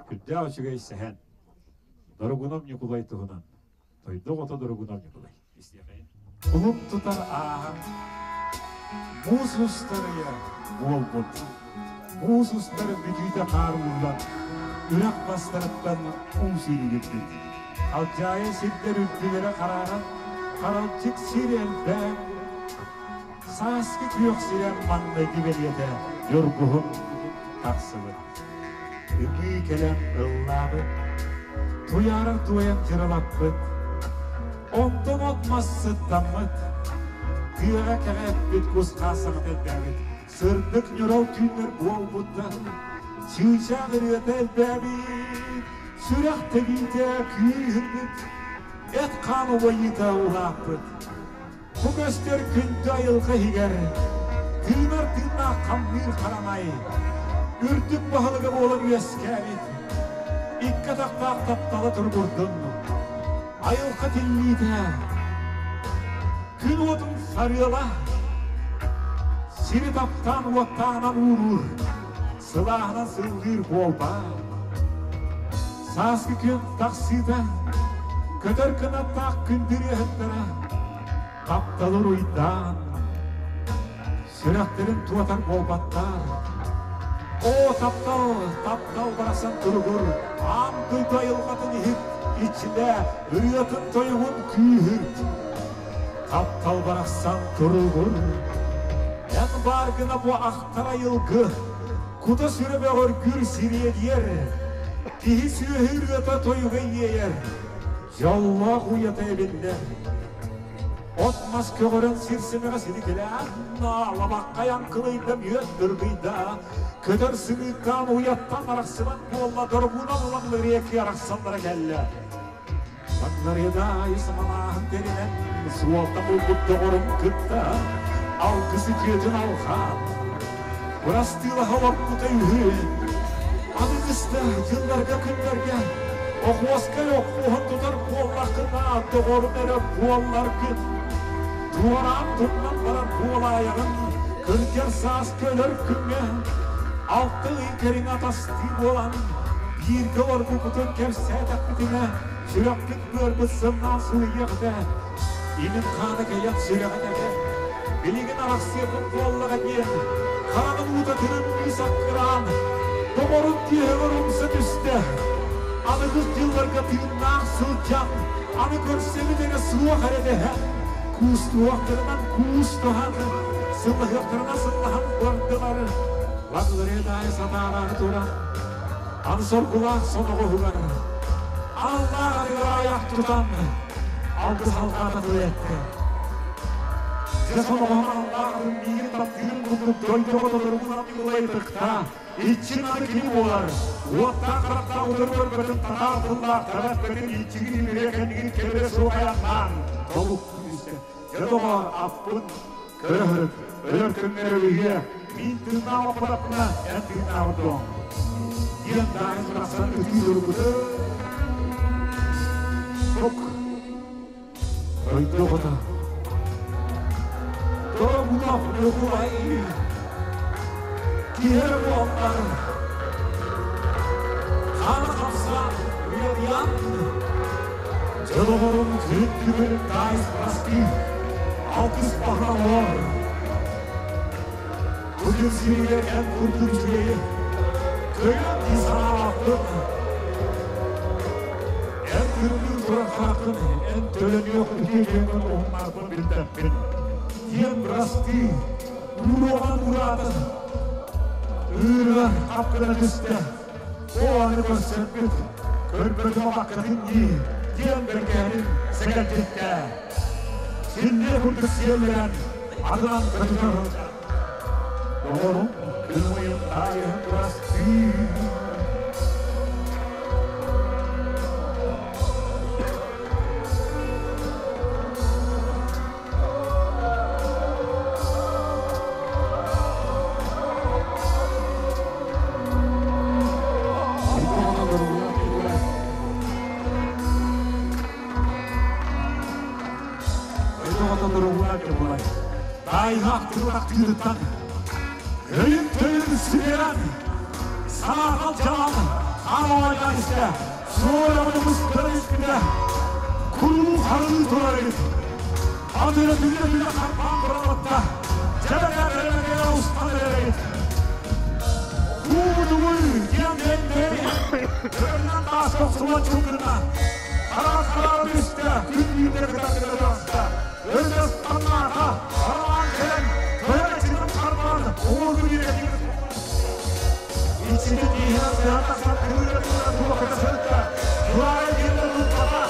G: күрдээх үчүгэй сэһэн Дорогунов Ньукулай туһунан Тойдох ото Дорогунов Ньукулай. Истиэхэйин. Кулун тутар ааһан, муус устар ыйа буолбут. Муус устар бүтүүтэ хаар ууллан, үрэх бастарыттан уу сүүрүгүрбүт. Халдьаайы сирдэр үрдүлэрэ харааран, харалдьык сир элбээн, сааскы күөх сирэ маҥнайгы бэлиэтэ ньургуһун тахсыбыт. Ытыы кэлэн ыллаабыт, туйаарар туойан дьырылаппыт, онтон от-мас сыттаммыт, тыаҕа кэҕэппит кус-хаас саҥата элбээбит, сырдык ньурал түүннэр буолбуттар, чыычаах ырыата элбээбит, сүрэх тэбиитэ күүһүрбүт, эт-хаан убайыыта улааппыт. Бу көстөр күндү айылҕа иһигэр тыынар тыыннаах хамныыр харамай, үрдүк баһылыга буолан үөскээбит, икки атахтаах таптала туругурдун. Айылҕа тиллиитэ, күн уотун сарыала, сири таптаан уоттаанан ууруур, сылааһынан сыллыыр буолбаат. Сааскы күн тахсыыта, көтөр кынаттаах күндүрүөһүттэрэ тапталы уруйдаан, сүрэхтэрин туотар буолбаттар. Оо, таптал, таптал барахсан туругур, аан дойду айылҕатын иһит, иччитэ, ырыатын-тойугун күүһүрт. Таптал барахсан туругур, эн баар гына бу ахтар айылгы, Кута-сүрэ бөҕөргүүр сириэдийэр, киһи сүөһү ырыата тойуга иэйэр, дьоллоох уйата эбиллэр. От-мас көҕөрөн сир симэҕэ синикилээн, лабаххайан кылыйда мүөт дыргыйда, көтөр сымыыттаан уйаттан арахсыбат буолла, доргуна булан лыриэки арахсаллара кэллэ. Таҥнарыйдаайы самалааһын тэринэн, суолта булбут доҕорун кытта алгыс үтүөтүн алҕаан, бырастыылаһа олорбута үһү. Аныгыста дьылларга-күннэргэ Охуоскай оххуоһун тутар буоллаххына, доҕорум эрэ буолларгын, туораан тумнан барар буолаайаҕын, кырдьар саас көлөр күҥҥэ алта ый кэриҥэ атастыы буолан, бииргэ олорбуппутун кэпсээтэхпитинэ, сүрэхпит быарбыт сымнаан сылыйыах этэ, имин хаана кэйэн сүрэҕин этэ. Билигин арахсыахпыт буоллаҕа диэн, хараҕын уута тырымныы саккыраан, доҕорун түөһүгэр умса түстэ. Аныгыс дьылларга тыыннаах сылдьан, аны көрсөбүт эрэ суох эрэ дэһэн. Куустуохтарынан куустуһан, сыллаһыахтарынан сыллаһан бардылар. Лагларедай сатаалаах туран, ан соргулаах соноҕоһугар аллаах айах тутан алгыс алҕаата тыл эттэ. Дьэ соноҕоһун аллаах миигин таптыырын курдук дойдуга толоругун аттылай ытыкта, иччин аны кини буолар. Уоттаах харахтаах утары көрбөтүн татаар тыллаах табах бэтин иччигин имириэ кэннигин кэбирэ суох айахтаан толук күүстэ. Дьэ доҕоор аппын көрө өлөр күҥҥэр өлүһүө мин тыыннаах оппатаппына эн тыыннаах ордуоҥ. Диэн даайын барахсан ытыы турбута. Тук. Дойду оҕото. Дорогунов Ньукулай. Киһи буоллар. Хаана хамсаан уйадыйан. Дьолоҕорун күн таайыс прости. Алтыс баһалар. Бүгүн сиригэр эн курдук үчүгэйи кыайан дии санаабаппын. Эн тырымныы турар хараххын, эн төлөнүөх үтүө дьоҥҥун уһуннарбын билбэппин. Диэн бырастыы, ууруоҕан ураатын, ыырыгар хап гына түстэ. О аны көрсөрбүт, көрбөтүм абаккатын дии, диэн бэргэһэтин сэгэлдьиттэ. Силлиэ курдук сиэллэрэн, атынан көтүтэ сылдьар. Доҕорум, күн таайыһын бырастыы. Тайғақ тылақ тыырыттан, өйін төйін сүберан, санағал жалан, қан істе, сорамын мұстыры үстінде, куруу харылы турар эбит. Атыры түлле-түлле қарпан бұралатта, жабага беремеге устан берегит. Куудугуй диэн бен көрүнэн таас тохсула чугуна, Қараған қарары үсті, күн үйінде кытатыгы таста. Өргөс таннаға, қараған келен, көре чыгым қарман, оңыр күн Иччити тииһинэн сыһан тахсан кыыры тыына тула сырытта. Турары кэллэ туппата.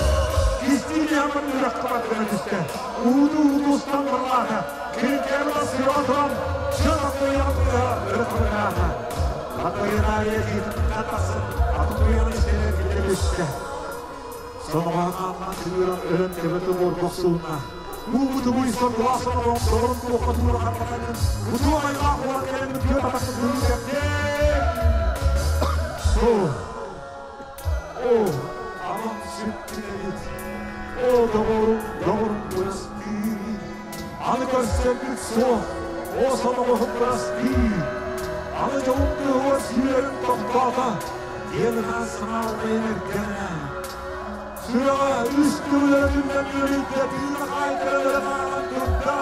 G: Кистиини хамын үрэх кыбат гына түстэ. Ууду уудустан барлаата. Киркерла сыра туран, чын аттыян өрө кыбынаата. Атайынаайа киитин тахсан, аты туяны истенер киле түстэ. Соноҕоһун тыыран өлөн төбөтө буор бохсулна. Уубутугуй соргулаасан олон доҕорун туохха туура харбатанын, утуо айылаах уолан кэлэн түө татакты күүркэпте. О, о, амам сүттүнэбит. О, доҕорум, доҕорум бырастыы. Аны көрсөрбүт суох, о соноҕоһун бырастыы. Аны дьолум тыһыгар сүүрэрин тохтоото. Диэн ытаан санаалайын эргэнэ. Сүрэҕэ үс төгүлэрэ түллэн үөрүйдэ, тыына хаайтаран ааҕан турда.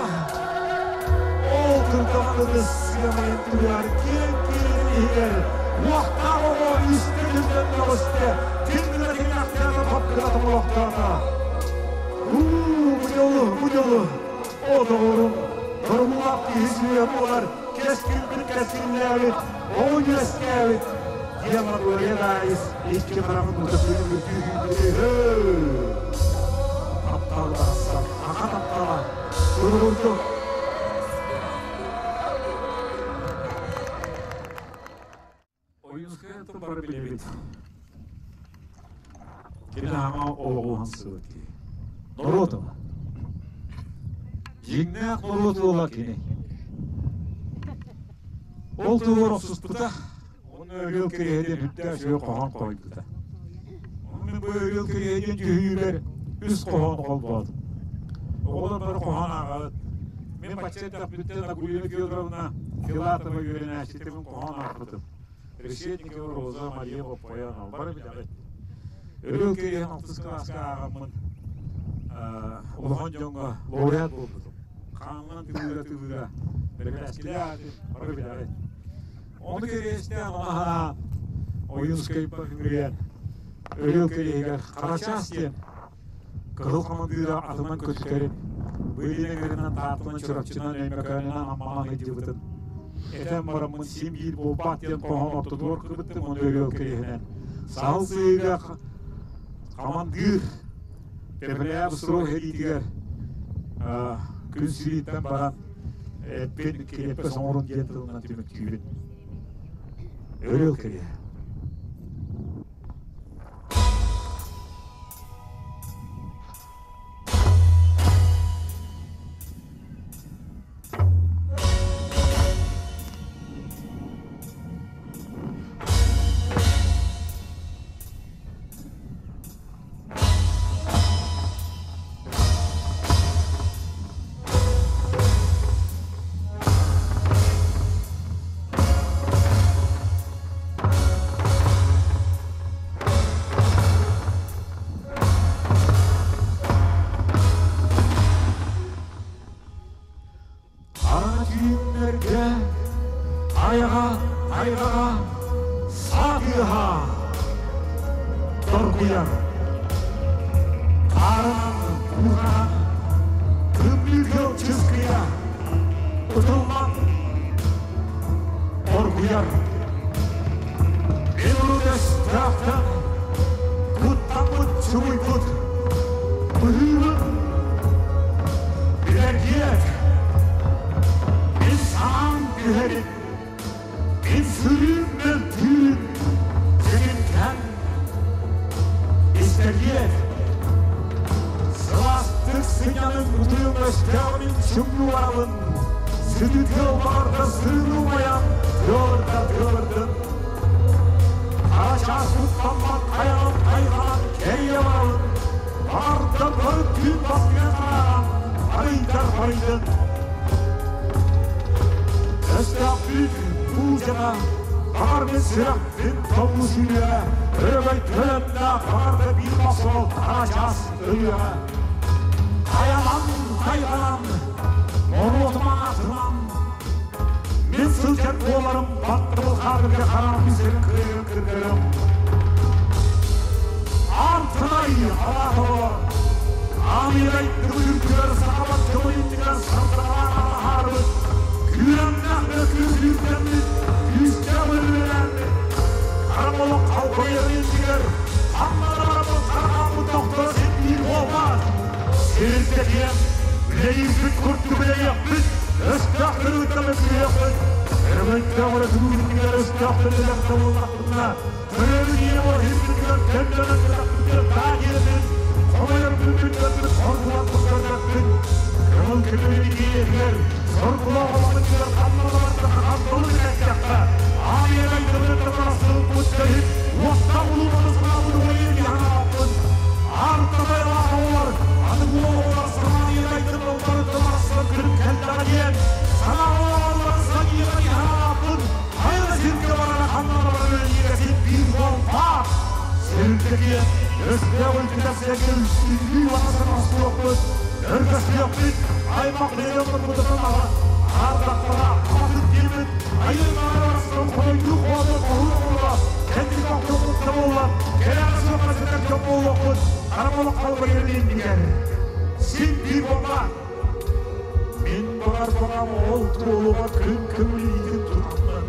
G: Ол турдаҕына сыамайын түгэр киэҥ киэлин иһигэр уохтаах оҕо үстэ түллэн мөҕүстэ, тиҥ гына тиҥнэхтээтэ топ гына тоҥолохтоото. Уу, бу дьолу, бу дьолу, о доҕорум, торумулаах киһи сүрэ буолар, кэскилбин кэскиллээбит, оҕу үөскээбит, диэн Лабыайа даайыс икки хараҕын ута күлүмүрдүү Таптал барахсан, аха таптала, туругурду.
I: Ойуунскай бары билэбит. Кини хаҥа олоҕу хансыбыт киһи. Норуот ыла. Дьиҥнээх норуот ыла кини. Ол тугар охсуспута, оны өлүөл кириэһидин үрдээх сүө хоһоон хойбута. Оны бу өлүөл кириэһидин дьүһүйүүбэр үс хоһоон холбоотум. Оҕолор бары хоһоон ааҕабыт. Мин бачча эрдэхпиттэн Агулина Федоровна Филатова үөрэнээччитибин хоһоон аахпытым. Решетникова Роза Мария Боппоянова бары билэҕит. Өлүөл кириэһин алтыс кылааска ааҕаммын улахан дьоҥҥо лауреат буолбутум. Хааммынан тыбыыра-тыбыыра бэрэбээскилээтим, бары билэҕит. Ону кэриэстээн ону Ойуунскайба үҥүрүйэн Өлүөл кириэһигэр Харачаас диэн кыһыл хамандыыра атынан көтүтэрин. Бу илин эҥэринэн Тааттанан, Чурапчынан, Өймөкөөнүнэн, Амманан ыйдьыбытын. Этэн бараммын син биир буолбат диэн хоһоон ортотугар кыбыттым, ону өрүөл кэриэһинэн. Саһыл сыһыыга хамандыыр Пепеляев срок сэриитигэр күн сириттэн баран эппин кириэппэс оҥорун диэн тылынан түмүктүүбүн. Өрүөл кэриэһэ. Хара түүннэргэ айаҕа тайҕаҕа саа тыаһа торгуйар. Хаарынан кууһаан тымныы тыал чыскыйа ытыллан оргуйар. Мин урут өстөөхтөн куттаммыт чугуйбут быһыыбын билэргиэт. Мин саҥам түһэрин, мин сырыым мөлтүүрүн сэгинтэн истэргиэт. Сылаастык сынньанын утуйун өстөөҕүн чуҥнууларабын, сүдү тыал баҕарда сырыыны умайан тыалырда тыалырдын. Хара чаас куттаммат хайаҕын хайҕанан кэрийэ барабын, баҕардан бары түүн бастыҥа харааран арыйдар барыйдын. Өстөөхпүт буулдьата баҕар мин сүрэхпин тоҥуу сүүрүөҕэ, өрөгөй төлөннөөх баҕарда биир мохсоҕол хара чаас өлүөҕэ. Хайалан, хайҕанан, норуотум аатынан мин сылдьар буоларым баттабыл хаадырга хараҕым сирин кыайан кыргырым. Артынай алаатоҕо Аамыйрай тыбыыргыар сахабат көмөйүннүгэр сардаҕалаан аһаарбыт, күүрэннээх да күүрдэммит, күүстээх өлүүлээммит, харамолох халбайарын иннигэр ханна бараммыт хараҕаммыт тохто син биир буолбат. Сирдэтиэн, үлэлиирбит курдук үлэлиэхпит, өстөөх кырыыттан өксүйүөхпүт. Өрөгөйдөөх өрө түгүүрүннүгэр өстөөх төлөлөхтө буоллахпытына, төрөөбүт ийэм иһиппитигэр төннөнөн кытахпытыгар таа диэммин, хомойор күммүттэрбит хоргулан көрбөппүн. Көҥүл күнүн иһигэр, соргулаах олохпутугар ханна барда хантылы билэттэххэ, аайыгай тылыттан арахсыбыппыт көһүт, уоттаах улууманы санаабыт уойун яһанааппын. Артабайлаах оҕолор, аны уол оҕолор санаайыгай тылларыттан арахсан күн кэллэҕэ диэн, санаалааллар саньыыга яһанааппын. Хайа сиргэ барара ханна барара өлүүгэ син биир буолбаат. Сирдэтиэн, өстөөх өлкүтэ сэргэ үстүннүү барасан охсуохпут, өргөстүөхпүт, аймах миллионнорбутунан аҕа, аардахтара аматын диэммит, айыы маарарастан хойдуу хоото хоһуу оҕолоро, кэнники охтуохпут да буоллар, кэлэҕэ суохха сытар дьон буолуохпут, харамолох халбарыйар иннигэр. Син биир буолбаат. Мин баҕар баҕам ол туолуга күн көмүлүгүн тутаммын.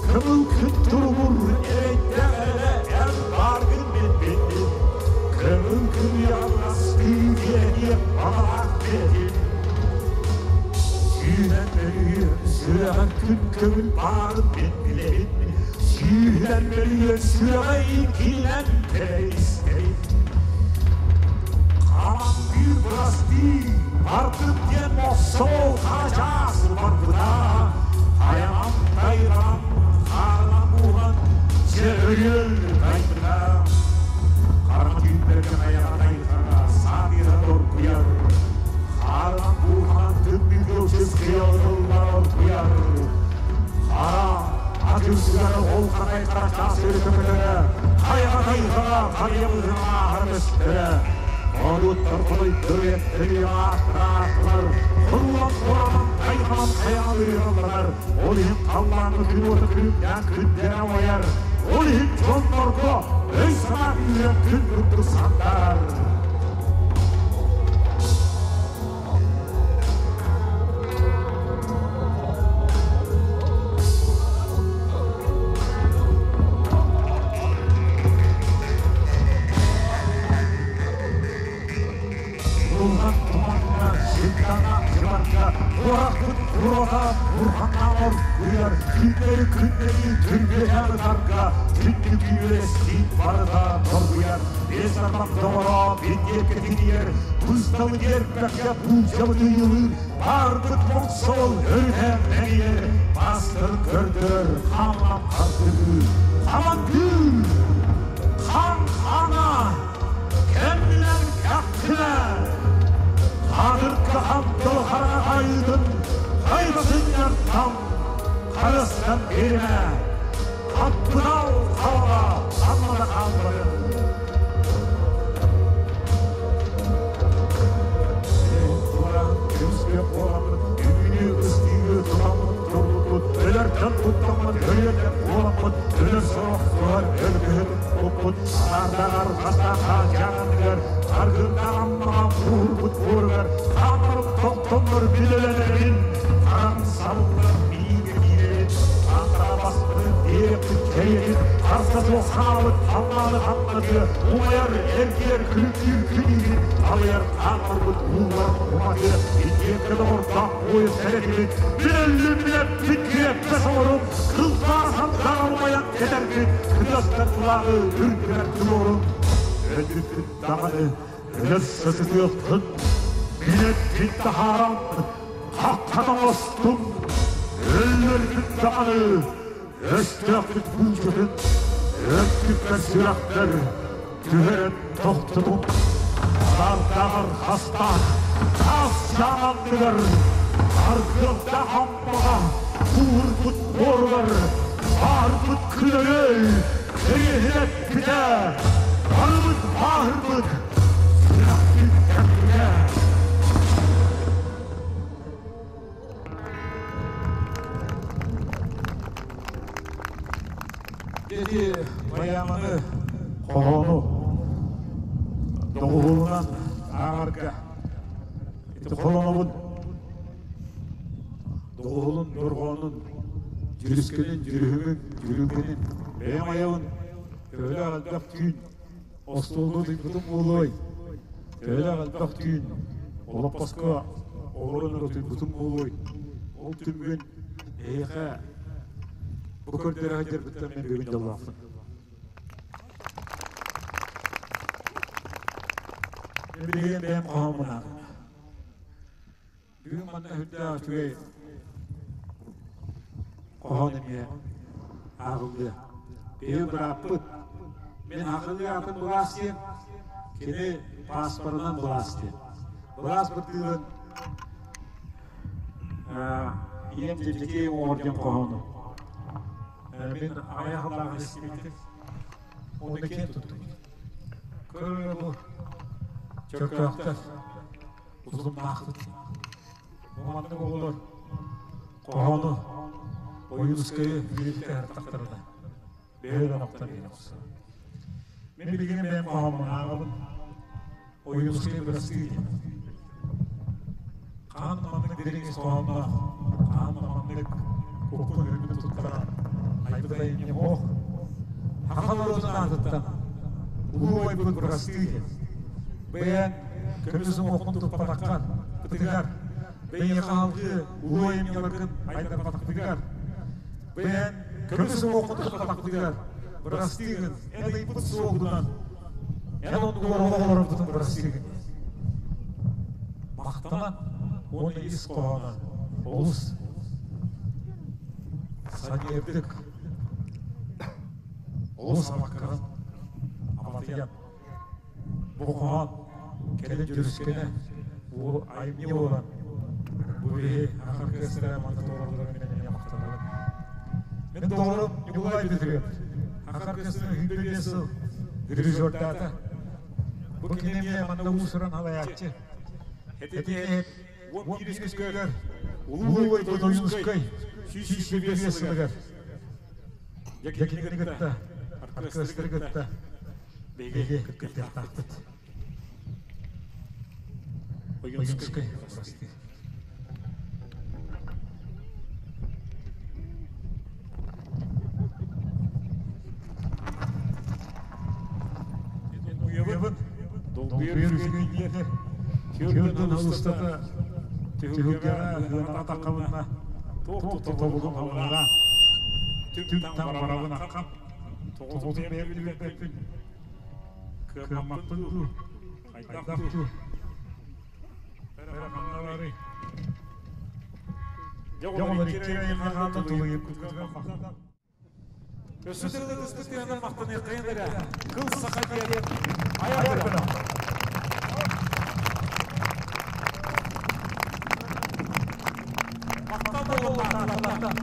I: Көмүл күн туругур эрэйдээх эрэ эн бааргын мин биллим. Көмүл күн уйаҕас күүгэ диэн баҕалаах бэйэтим. Сүүнэн мөлүйүөн сүрэҕэр күн көҥүл баарын мин билэбин. Сүүһүнэн мөлүйүөн сүрэҕэ иккинэн тэбэ истэбин. Хамандыыр бырастыы, бардым диэн мохсоҕол хара чаас барбыта. Хайанан тайҕанан, хаарынан мууһан, дьэ өрүөл тайбыта. Хараҥа түүннэргэ хайаҕа тайҕаҕа саатыыра оргуйар. Хаарынан буурҕанан тымныы тыл чыскыйа ытыллар оргуйар. Хара ат үксүгэр ол ханай хара чаас өрө көтөрө, хайаҕа тайҕаҕа харыйа быһыҥа аһара көстөрө. Оруттар хотойдору эттэри ааттаахтар, хоруулан хоронон тайҕанан хайаҕалыыраллар. Ол иһин халлааҥҥа күн уота күлүмнээн күндэрэ умайар. Ол иһин дьоннорго өй-санаа күүһүрэн күн курдук сандаарар. Будулҕан тумаҥҥа, сылтаҥа дьыбарга, Буорахпыт буруота бурҕаҥҥа оргуйар, Күннэри күннэри түргэтэ ытарга, Түннүк үөрэстиин барыта доргуйар, Биэс арбах доҕоро бинтиэккэ тиийэр, Быысталы биэрбэккэ буулдьабыт ыйылыыр, Баарбыт мохсоҕол өрүтэ мэлийэр, Маастарын көрдөрөр хааман хардыгыыр. Хамандыыр! Хан хана! Кэннинэн кэхтимэ! Хаатырка хантыл хараҥа хайыытын хайда сынньартан харыстан биэримэ! Хаппытал хаала ханна да хаалбатын! Көмүскэ буоламмыт, үүнүү ыстыыгы тутаммыт турбуппут, өлөртөн куттаммыт, өлүөртэн буоламмыт, өлөр сорох туһар өлгөһүт туппут, саардаҕар хастаахха дьаҥаныгар, аргыннаах аммаҕа буурбут буоругар, хааммарым тохтоннор билэлэнэбин, харам сабыллан бииргэ киирэбин, аантаҕа баспытын биэрэппит кэриэтин, харса суох хаалбыт халлааны хамнатыа, умайар, эргийэр күлүктүүр күнүүбүт, алыйар хааммарбыт ууллар уматыа, итиэккэ доҕордоох буойун сэрэтибит, билэллим-билэппит киэппэ солорум, кылбаа сандаҕа умайан кэтэрбит, кытыастар тулааҕы үрдүгэр туруорун, өлбүппүт даҕаны өлөрсө сытыаххын, билэппит таһааран, хаххан оҥостуҥ, өллөрбүт даҕаны өстөөхпүт буулдьатын өттүккэ сүрэхтэр түһэрэн тохтотуҥ, сардааҕар хастаах таас чаан анныгар аргыардаах аммаҕа кууһурбут буоругар баарбыт күнөрөй кэриэһилэппитэ, барыбыт бааһырбыт сүрэхпит тэппитэ.
G: Ити поэманы, хоһоону доҕуһуолунан ааҕарга ити холонобун доҕуһуолун дорҕоонун дьүрүскэнин дьүрүһүмүн дьүрүҥкэнин бэйэм айабын төһөлөөх элбэх түүн остуолга утуйбутум буолуой төһөлөөх элбэх түүн олоппоско олорон эрэ утуйбутум буолуой ол түмүгүн эһиэхэ бу көрдөрө сылдьарбыттан мен бүгүн дьоллоохпун. Мен билигин бэйэм хоһооммун ааҕым. Бүгүн манна үрдээх үчүгэй хоһоон эмиэ ааҕыллыа. Биһиги бырааппыт мин аҕалыы аатым Былаас диэн, кини пааспарынан Былаас диэн. Былаас бырдыылын ийэм Дьэдьэкиэй оҥор диэн хоһоону мин аҕыйах сыллааҕы истибитим. Уонна киэн туттубут. Көрөр бу Чөркөөхтөр утумнаахпыт. Бу маннык оҕолор хоһоону Ойуунускайы үйэтитэ сырыттахтарына бэйэ омоктор диэн охсор. Мин билигин бэйэм хоһооммун ааҕабын. Ойуунускай бырастыы диэн. Хаан маннык дириҥ ис хоһоонноох, хаан маннык куккун үрбүт туттаран айбыт айымньы ох Саха норуотун аатыттан улуу убайбыт бырастыы диэн. Бэйэҥ көмүс уҥуоххун туппатаххар, ытыгар, бэйиэхэ алгыы улуу айымньыларгын айдарбатахпытыгар, бэйэҥ көмүс уҥуоххун туппатахпытыгар бырастыыгын, эн ыйбыт суолгунан, эн оннугар олох олорорбутун бырастыыгын. Махтанан уонна ис хоһооно олус саниэрдик, олус абаккаран, аматыйан Бу хоһоон кэлин дьүрүскэнэ айымньы буолан, бу биһи оркестра манна туруоралларын мен эмиэ махтанабын. Мин доҕорум Ньукулай Петров Саха оркестрын 25 сыл дирижердаата. Бу кини эмиэ манна уус-уран салайааччы. Этиэт 11 күнүгэр Улуу Ойбон Ойуунускай 125 сылыгар дьэ кинини кытта оркестры кытта биһиги кыттыахтаахпыт. Ойуунскай прости. Уйабын, долгуйар үчүгэй диэтэр.
I: Түөртэн сыл устата түһүлгэҕэ ыһыанаҕа таххабынна туох да тобулун хабылара түк-таҥ барабын аххам тоҕотун бэйэм билбэппин кыаммаппын дуу хайдах дуу эрэ ханна барый дьэ оҕолор икки эрэ хаалла тулуйбуккутугар махтал
G: Өссө тыллатыспыт тыһынан махтаныаххайын эрэ. Кыл саха диэн айар бөлөх. Махтал буолуохтаах.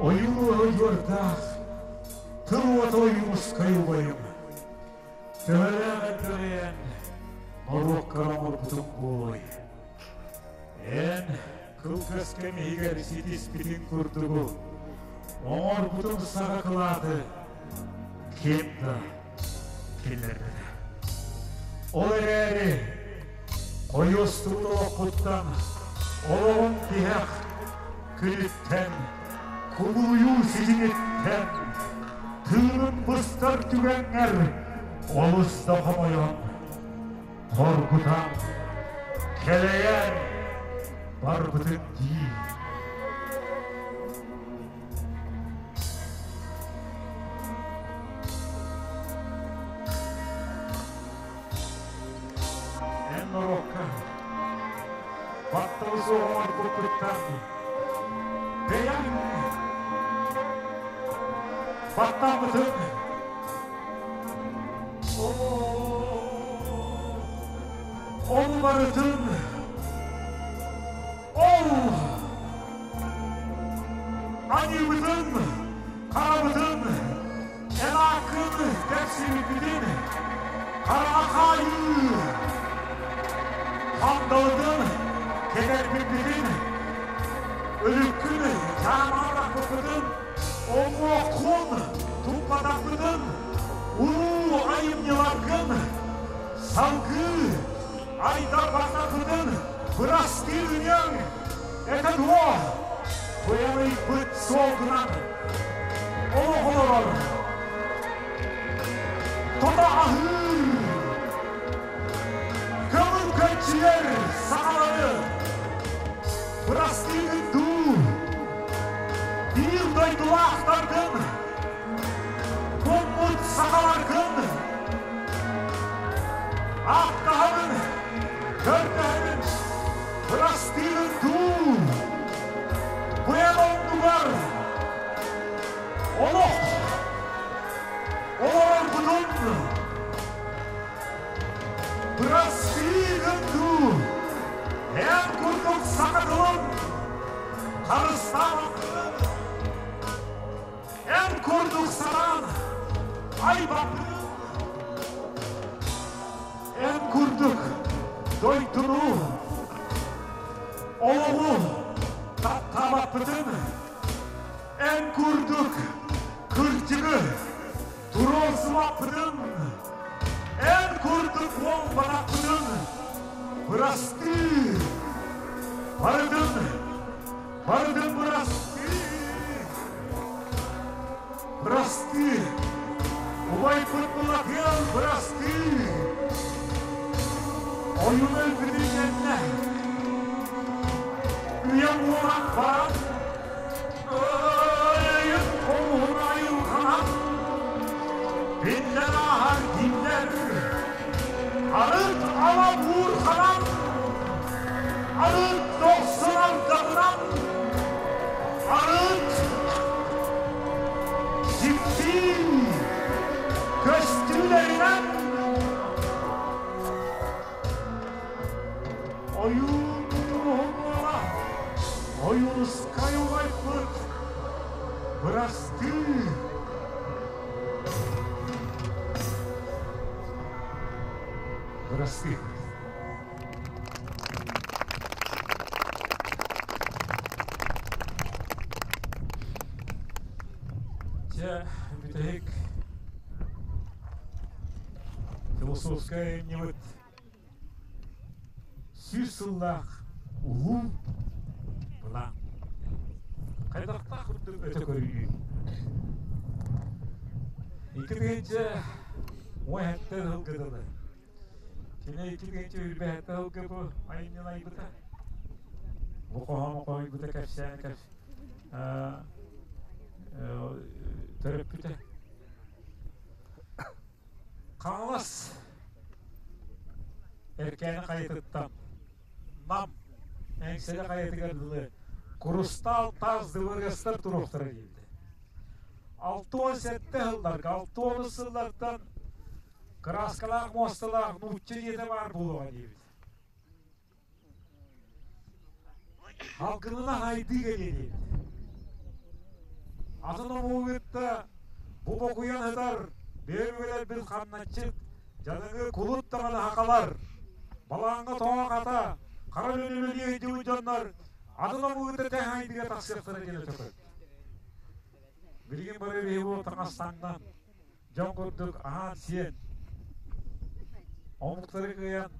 I: Ойуу ойуордаах, тыл уота ойуускай убайым. Төһөлөөх элбэҕийэн, норуоккар оҥорбутуҥ буолуой? Эн кылгас кэм иһигэр ситиспитиҥ курдугу, оҥорбутуҥ саҕа кылааты ким да киллэрбэтэ. Ол эрээри хойуостубут олоххуттан олоҕуҥ тиһэх күнүттэн, кубулуйуу ситимиттэн, тыынын быстар түгэҥҥэр олус да хомойон, хоргутан, кэлэйэн барбытын дии. Эн норуокка батталы суох оҥорбуккуттан бэйэҥ баттаабытын Ол барытын ол аньыыбытын, харабытын, эн ааккын кэпсиирбитин, хараҕа хаайыы хандалытын кэтэрбиппитин, өлүккүн дьаамаабаппытын, Омуоккун туппатахпытын, улуу айымньыларгын салгыы айдарбатахпытын бырастыы гыныаҥ этэ дуо? Быйаҥыйбыт суолгунан олох олорор, тото аһыыр, көҥүл көччүйэр сахалары Бырастыыгын дуу, биир дойдулаахтаргын, муммут сахаларгын, ааттаһабын, көрдөһөбүн, бырастыыгын дуу, быйан оннугар олох олорорбутун Бырастыыгын дуу, эн курдук саха тылын харыстаабаккын, эн курдук санаан айбаппын, эн курдук дойдуну, олоҕу таптаабаппытын, эн курдук кырдьыгы туруорсубаппытын, эн курдук буолбатахпытын бырастыы, барытын, барытын бырастыы, бырастыы, убайбыт Былатыан бырастыы, ойун өлбүтүн кэннэ үйэм уолан баран Өйүн хомуһун айылҕанан биллэн ааһар дииллэр. Арыт ала буурҕанан, арыт дохсун ардахынан, арыт дьикти көстүүлэринэн Ойуун уола, Ойуунускай убайбыт, бырастыы! Бырастыы. Бүтэһик философскай айымньыбыт 100 сыллаах улуу былаан. Хайдахтаах курдук өтө көрүү. 2017 сылга дылы. Кини 2027 сылга бу айымньыны айбыта. Бу хоһоону хоһуйбута кэпсээн кэп төрөппүтэ. Хаҥалас Эркээни хайатыттан Нам Эҥсэлэ хайатыгар дылы курустаал таас дыбарыастар туруохтара диэбитэ. 67 сылларга, 60 сыллартан кырааскалаах муосталаах нуучча дьиэтэ баар буолуоҕа диэбит. Халгынына хайдыы кэлиэ диэбит. Атын омугу кытта бу бокуйан сытар бөөлүгэлэрбит хамначчыт, дьадаҥы кулут даҕаны хахалар, балааҥҥа тоҥо-хата, хара үлэни үлэлии сылдьыбыт дьоннор атын омугу кытта тэҥ хайдыыга тахсыахтара диэн өтөкөт. Билигин бары биһи бу таҥас таҥнан, дьон курдук аһаан-сиэн, омуктары кыайан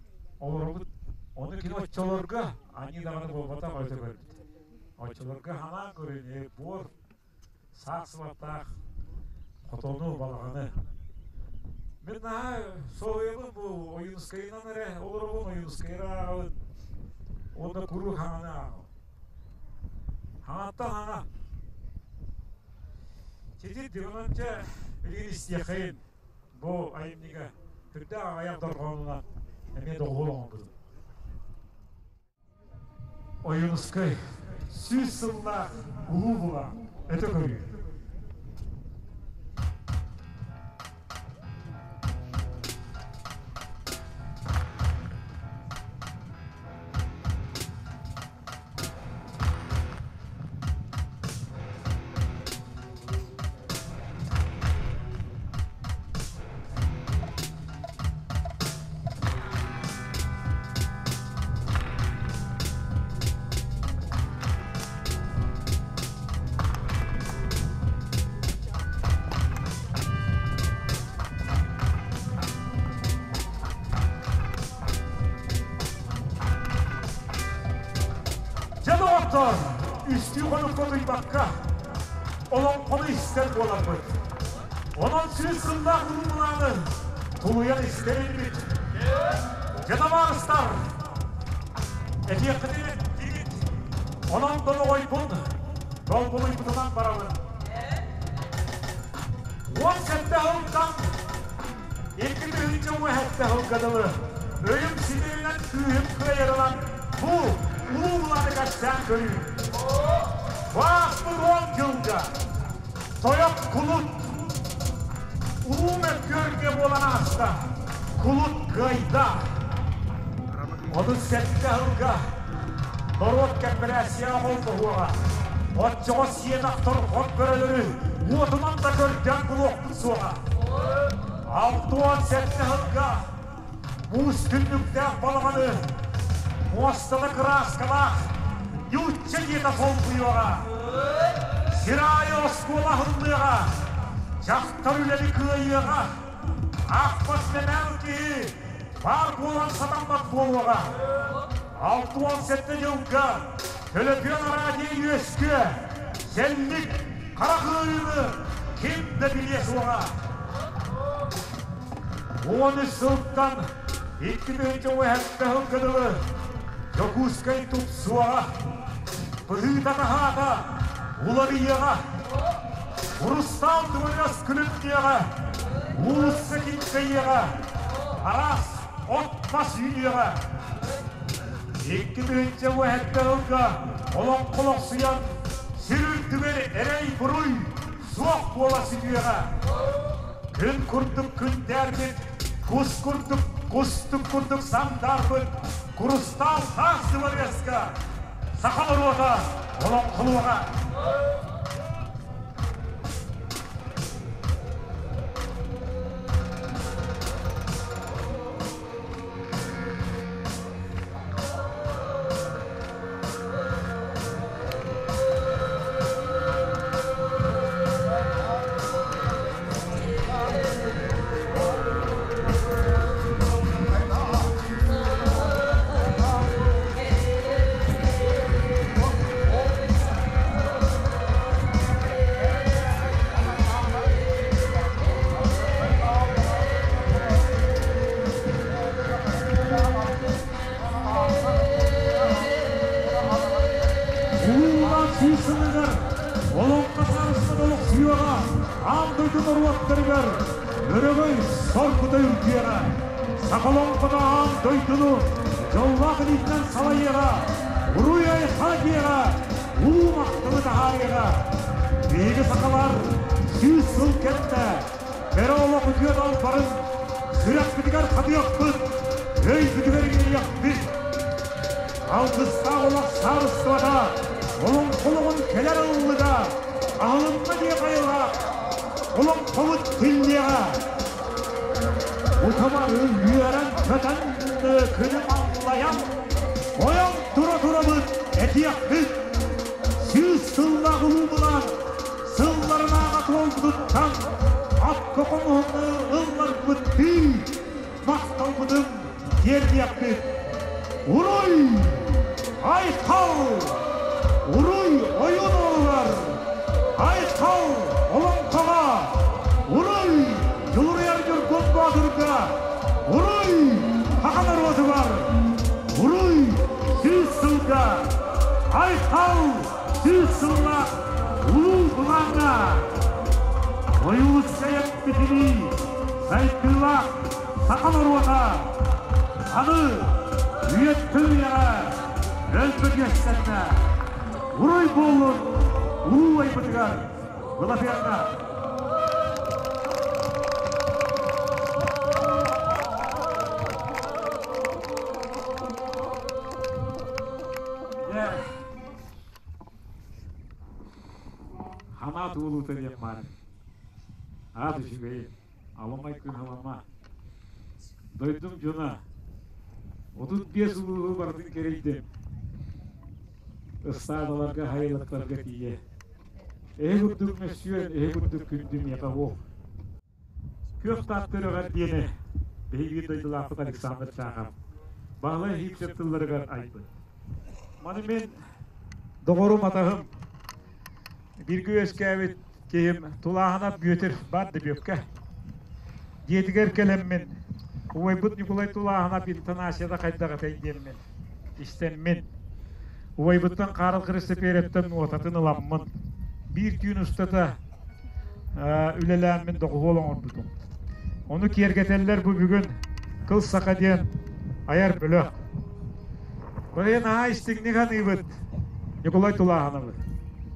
I: олоробут. Ону кини оччолорго аньыы даҕаны буолбатах өтө көрбүт. Оччолорго ханаан көрүнү буор саах сыбаттаах хотону, балаҕаны. Мин наһаа соһуйабын бу Ойуунускайынан эрэ олоробун, Ойуунускайы ааҕабын уонна куруук хаҥаны ааҕабын. Хаҥаттан хаҥа. Сити дьонунча билигин истиэхэйин бу айымньыга түрдээх аҕыйах дорҕоонунан эмиэ доҕуһуол оҥорбутум. Ойуунускай 100 сыллаах улуу булаан өтө көрүү. Дьэ, доҕоттоор, үстүү хонукка утуйбакка, олоҥхону истэр буоларбыт. Онон 100 сыллаах улуу былааны тулуйан истэр инибит. Дьэ, табаарыстар, этиэххитин эттигит, онон долоҕойбун долгулуйбутунан барабын. 17 сылтан 2017 сылга дылы өйүм ситиминэн күүһүм кыайарынан бу улуу былааны кэпсээн көрүү. Бааспыт 10 дьылга тойон кулут улуу мөккүөргэ буолан ааста. Кулут кыайда. 37 сылга норуот кэмпэрээссийэҕэ холбоһуоҕа. Оччоҕо сиэмэх торҕон бөрөлөрү уотунан да көрдөөн булуохпут суоҕа. 67 сылга муус түннүктээх балаҕаны муостаны кырааскалаах ньуучча дьиэтэ солбуйуоҕа. Сир аайы оскуола аһыллыаҕа, дьахтар үлэни кыайыаҕа, аахпас мэмээл киһи баар буолан сатаммат буолуоҕа. 67 дьылга төлөпүөн араадьыйа үөскүө, сэллик хара кыайыыны ким да билиэ суоҕа. 13 сылтан 2017 сылга дылы Дьокуускай тупсуоҕа, быһыыта-таһаата уларыйыаҕа, Хурустаал дыбарыас күлүмнүөҕэ, уулусса киҥкэйиэҕэ, араас от-мас үүнүөҕэ. 2017 сылга олоҥхолохсуйан сир үрдүгэр эрэй-буруй суох буола сүтүөҕэ. Күн курдук күндээрбит, кус курдук кустук курдук сандаарбыт курустаал таас дыбарыаска саха норуота олоҥхолуоҕа. сүүс сылыгар олоҥхо саарыстан олохсуйуоҕа, аан дойду норуоттарыгар өрөгөй соргута үрдүөҕэ. Саха олоҥхото аан дойдуну дьоллоох илиитинэн салайыаҕа, уруй-айхал этиэҕэ, улуу махталы таһаарыаҕа. Биһиги сахалар 100 сыл кэннэ кэрэ олох үтүө далбарын сүрэхпитигэр хатыахпыт, өйбүтүгэр иҥэриэхпит. Алгыстаах олох саарыстыбата, олоҥхолоҕун кэлэр ыллыга, аһылынна диэх айылаах, олоҥхобут тиллиэҕэ. Утамары үөрэн-көтөн күнүм аллайан, ойон тура турабыт этиэхпит. 100 сыллаах улуу былаан сылларынааҕа туолбутуттан акка хомуһуну ылларбыттыы махталбытын тиэрдиэхпит. Уруй! Айхал! Уруй ойуун уолугар! Айхал олоҥхоҕо! Уруй Дьулуруйар Ньургун Боотурга! Уруй саха норуотугар! Уруй 100 сылга! Айхал 100 сыллаах улуу былааҥҥа! Ойуунускай эппитинии сайдыылаах саха норуота аны үйэттэн үйэҕэ өлбөт үөстэннэ. Уруй буоллун улуу айбытыгар Былатыаҥҥа!
G: Ханаат уолута диэн баар. Аат үчүгэй, аламай кыһалама. Дойдум дьоно, 35 улууһу барытын кэрийдим. Ыстаадаларга, хайылыктарга тиийэ. Эһи курдук мөссүөн, эһи курдук күндү миэхэ суох. Күөх таат көрөҕөр диэни биһиги дойдулаахпыт Александр Чахов Баһылай Сивцев тылларыгар айбыт. Маны мин доҕорум атаһым бииргэ үөскээбит киһим Тулааһынап Бүөтүр баар да Бүөккэ дьиэтигэр кэлэммин убайбыт Ньукулай Тулааһынап интонацията хайдах этэй диэммин истэммин убайбыттан Карл Христоферовтан нуотатын ыламмын биир түүн устата үлэлээммин доҕуһуол оҥорбутум. Ону киэргэтэллэр бу бүгүн Кыл Саха диэн айар бөлөх. Быйыл наһаа истиҥник аныыбыт Ньукулай Тулааһынабыт.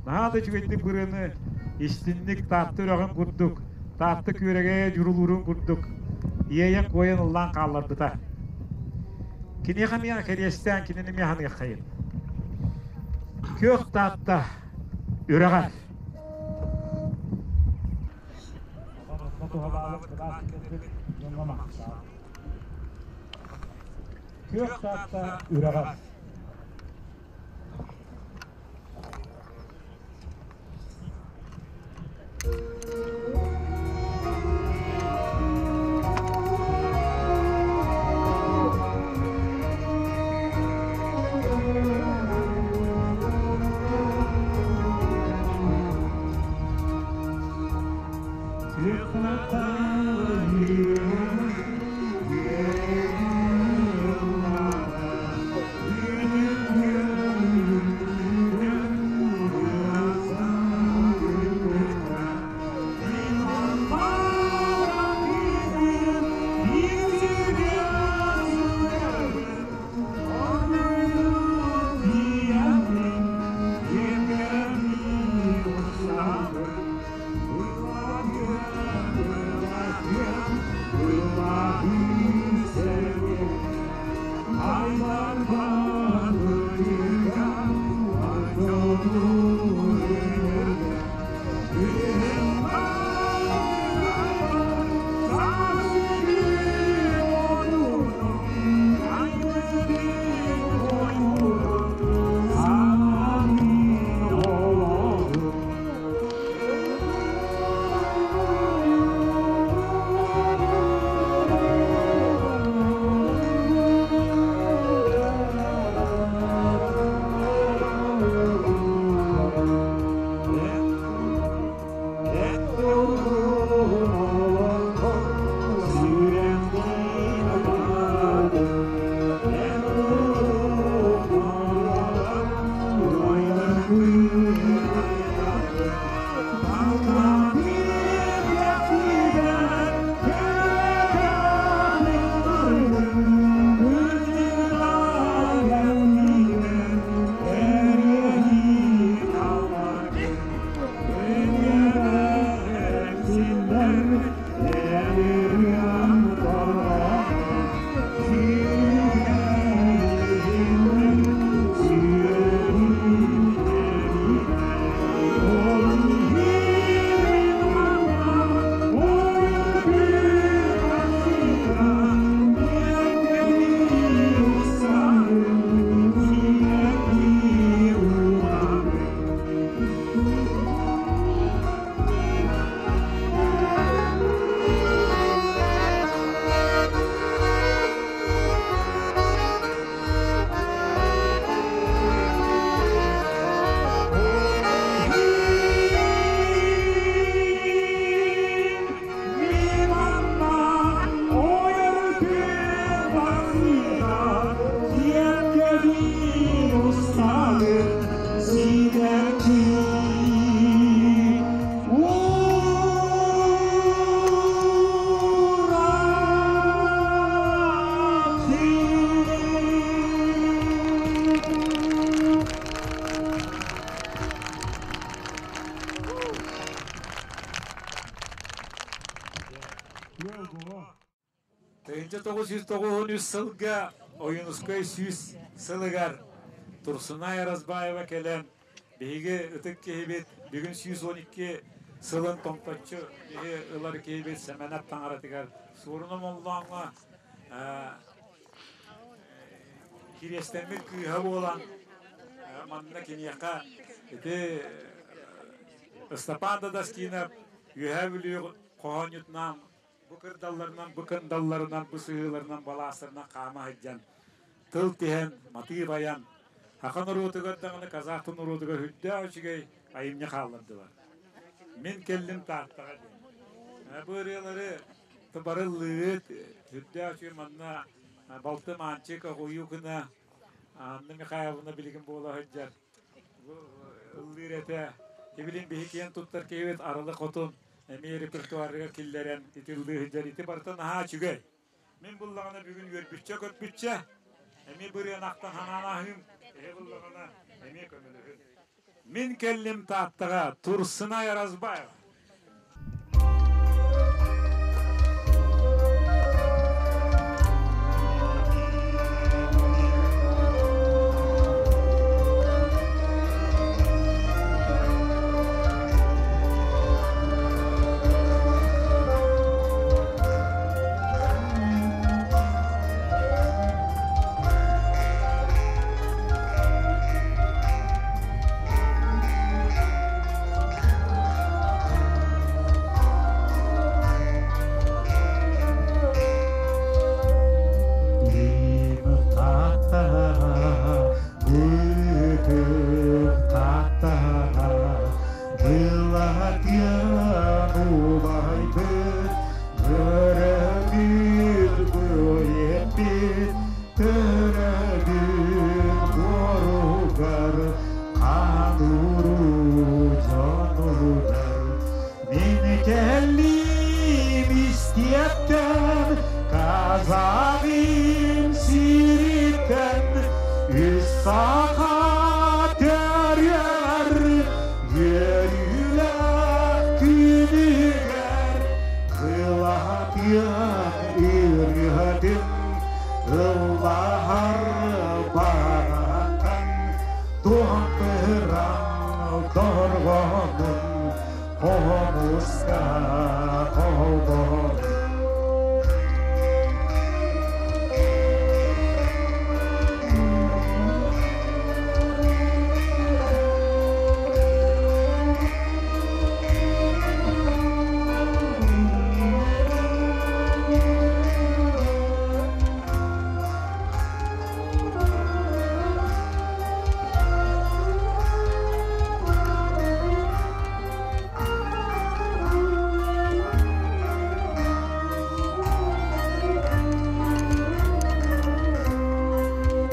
G: Наһаа да үчүгэйдик бырыаны истинник Таатта үрэҕин курдук, Таатта күөрэгэйэ дьурулуурун курдук иэйэн-куойан ыллаан хаалларбыта. Киниэхэ эмиэ кэриэстээн кинини эмиэ аныаххайын. Күөх Таатта үрэҕэр.
I: Күөх Таатта үрэҕэр. 1993 сылга Ойуунускай 100 сылыгар Турсунай Разбаева кэлэн биһиги ытык киһибит бүгүн 112 сылын томточчу биһи ылар киһибит Сэмэнэп таҥаратыгар Суоруна Моллооҥҥо кириэстэммит кыыһа буолан манна киниэхэ ити Ыстапаан Дадаскинов Үөһээ Бүлүү хоһоонньутунаан бу кырдалларынан, бу кындалларынан, бу сыһыыларынан, балаастарынан хаама сылдьан тыл тиһэн, матыып айан, саха норуотугар даҕаны казах норуотугар үрдээх үчүгэй айымньы хааллардылар. Мин кэллим Тааттаҕа диэн. Бу ырыалары барыллыыт, үрдээх үчүгэй манна балтым Аанчык Оҕуйукуна Анна Михайловна билигин буола сылдьар. Ыллыыр этэ. Кибилин биһи киэн туттар киһибит Арылы Хотун эмиэ репертуарыгар киллэрэн ити ыллыы сылдьар. Ити барыта наһаа үчүгэй. Мин буллаҕына бүгүн үөрбүччэ-көппүччэ, эмиэ бырыанахтан ханаан аһыым, эһи буллаҕына эмиэ көмөлөһүн. Мин кэллим Тааттаҕа Турсунай Разбаев.
H: Казагым сириттен Үс-саха төрүөр Үөрүүлээх күнүгэр Кылаатыах ырыатын Ыллаһар бараххан Туһаппыран дорҕоонун Хомуска холбоон.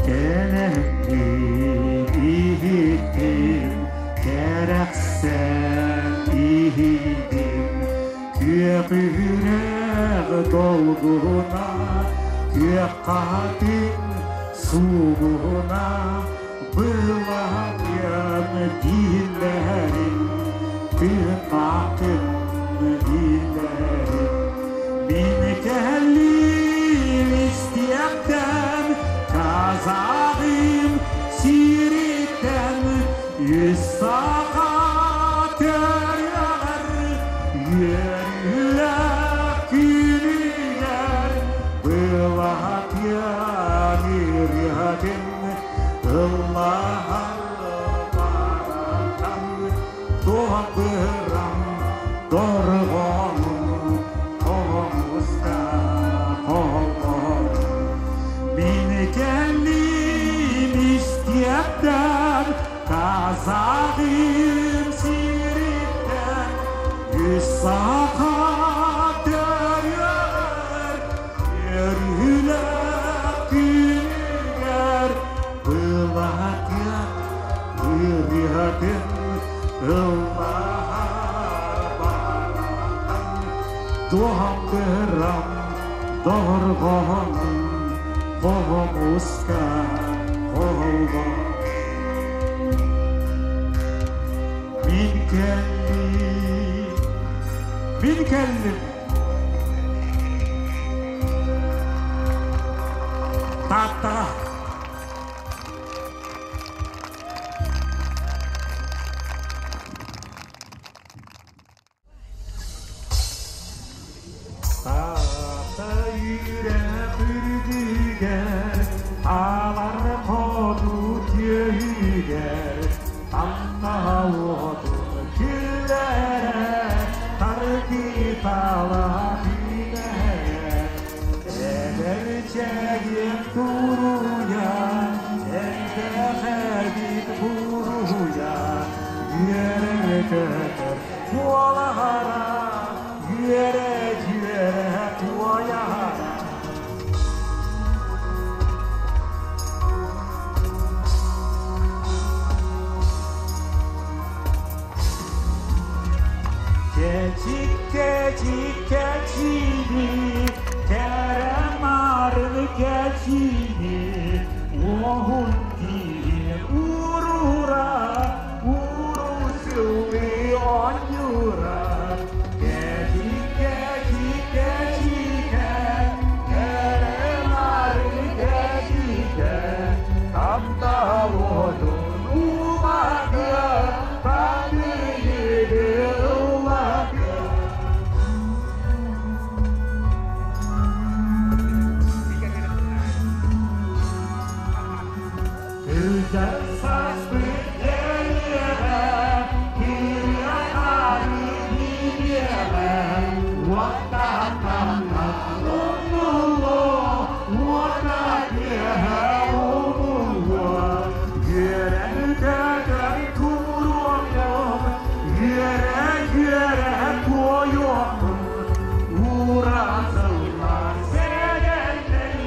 H: Кэлэҥҥин иһиттим, кэрэхсээн иһийдим, күөх үрэх долгуна, күөх хатыҥ суугуна, былаһыан дииллэрин, тыыннаахтын дииллэрин. Мин кэллим истиэхтэн, казагым сириттэн, үс саха төрүөҕэр, үөрүүлээх күнүгэр, былаһыан ырыатын ыллаһар бараххан, туһаппырам дорҕоонун хомуска холбоон. Мин кэллим истиэхтэн, казагым сириттэн, үс саха төрүөр, үөрүүлээх күнүгэр, былаһыан ырыатын ыллаһар бараххан, туһаппырам дорҕоонун хомуска холбоон. Мин кэллим, мин кэллим.
I: көтөр куолаһара, үөрэ-дьүөрэ туойаһара. Кэчик, кэчик, кэчини, кэрэ марын кэчини, уоһун тииһин уурура, уурусылыы оонньуура. Кэчик, кэчик, кэчикэ, кэрэ марын кэчикэ, таптал уотун уматыа, таныйыгы ыллатыа. Күлдэр саспыт кэлиэҕэ, кириэхааны билиэҕэ, уоттаахтанна умнуллуо, уота киэһэ умуллуо. Үөрэн-көтөн туруоҕум, үөрэ-үөрэ туойуохпун, уура сыллар сэгэрдэй,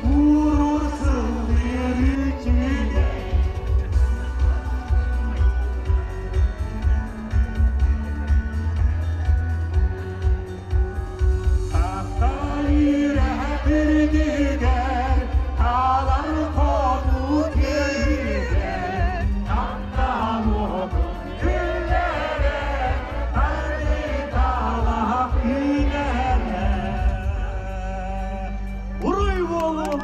I: ууруур сыллыыр үчүгэй. Таптал үрдүгэр, талар хоту күһүгэр, таптал уотун күллэрэ, тардыталаах үүнэрэ.
G: Уруй буолун!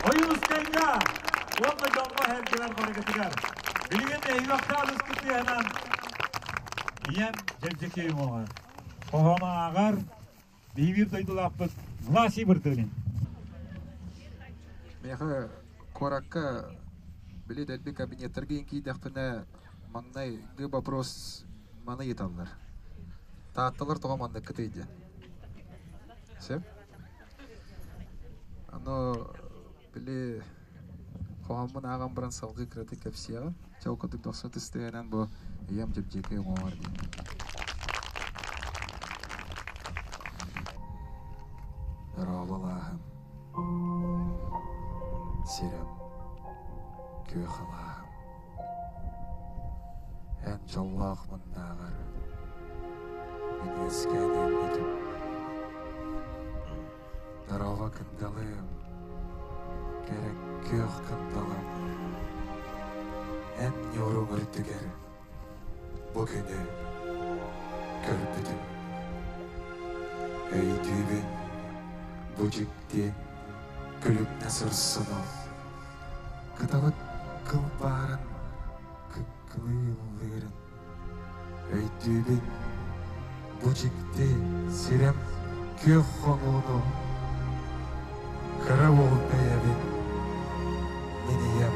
G: Ойуунускайга уонна дьоҥҥо сэргэлэр барыгытыгар билигин эһиэхтээх ыскытыаһынан ийэм Дьэбдьэкиэй уоҕа хоһоону ааҕар биһиги дойдулаахпыт Власий Бырдыгин.
C: Миэхэ куоракка били дэлби кабинеттарга киирдэхпинэ маҥнайгы вопрос маны ыйыталлар. Таатталар тоҕо манныккытый диэн. Сөп? Ону били хоһооммун ааҕан баран салгыы кыратык кэпсиэҕим. Чэ, ол курдук дохсун тыстыганан бу ийэм Дьэбдьиэкэй уҥуоҕар диэн. Дорооболааһым, сирэм, күөх алааһым. Эн дьоллоох муннааҕар мин үөскээн үүммүтүм. Дорообо кындалыым, кэрэ күөх кындалым. Эн ньууруҥ үрдүгэр бу күнү көрбүтүм. Өйдүүбүн бу дьикти күлүмнэ сырсыну, кыталык кылбаарын кыккылыы ыллыырын. Өйдүүбүн бу дьикти сирэм күөх хонууну, кыра уол бэйэбин мин ийэм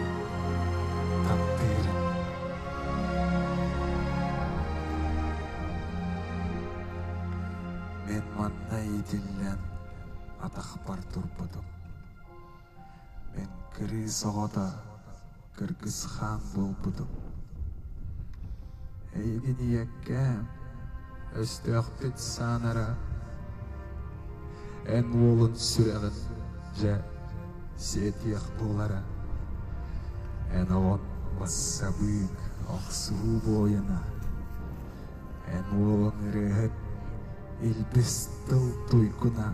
C: таптыырын. Мин манна иитиллэн атахпар турбутум. Мин кырыыс оҕото кыргыс хаан буолбутум. Эйигин ийэккээм, өстөөхпүт саанара, эн уолун сүрэҕин дьэ сиэтиэх буолара. Эн оҕон бассабыык охсуһуу буойуна, эн уолун ырыаһыт илбис тыл туйгуна.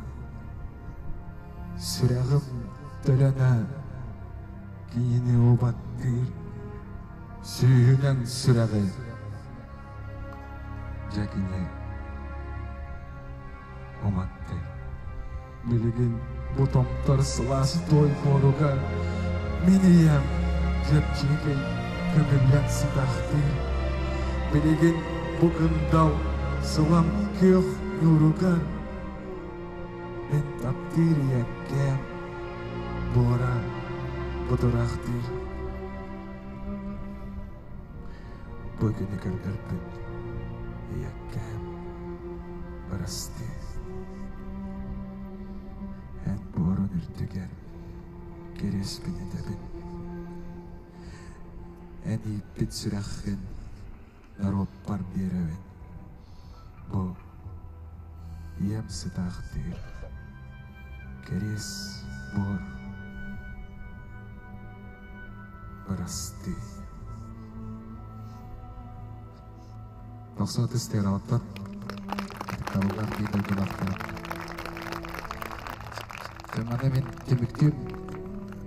C: Сүрэҕим төлөнө киһини убаттыыр, сүүһүнэн сүрэҕи дьэ кини уматтыр. Билигин бу томтор сылаас туой буоругар мин ийэм Дьэпчиикэй көмүллэн сытахтыыр. Билигин бу кындал сылам күөх ньууругар Мин таптыыр ийэккээм буора будураахтыыр. Бу күнү көрдөрбүт ийэккээм бырастыы. Эн буорун үрдүгэр кириэспин этэбин. Эн ииппит сүрэххин.
J: Норуоппар биэрэбин. Бу ийэм сытаахтыыр. Кэриэс буор бырастыы. Тохсоо тыстыараҕыттан табыллар дии дойдулаахтар. Маны мин түмүктүүм.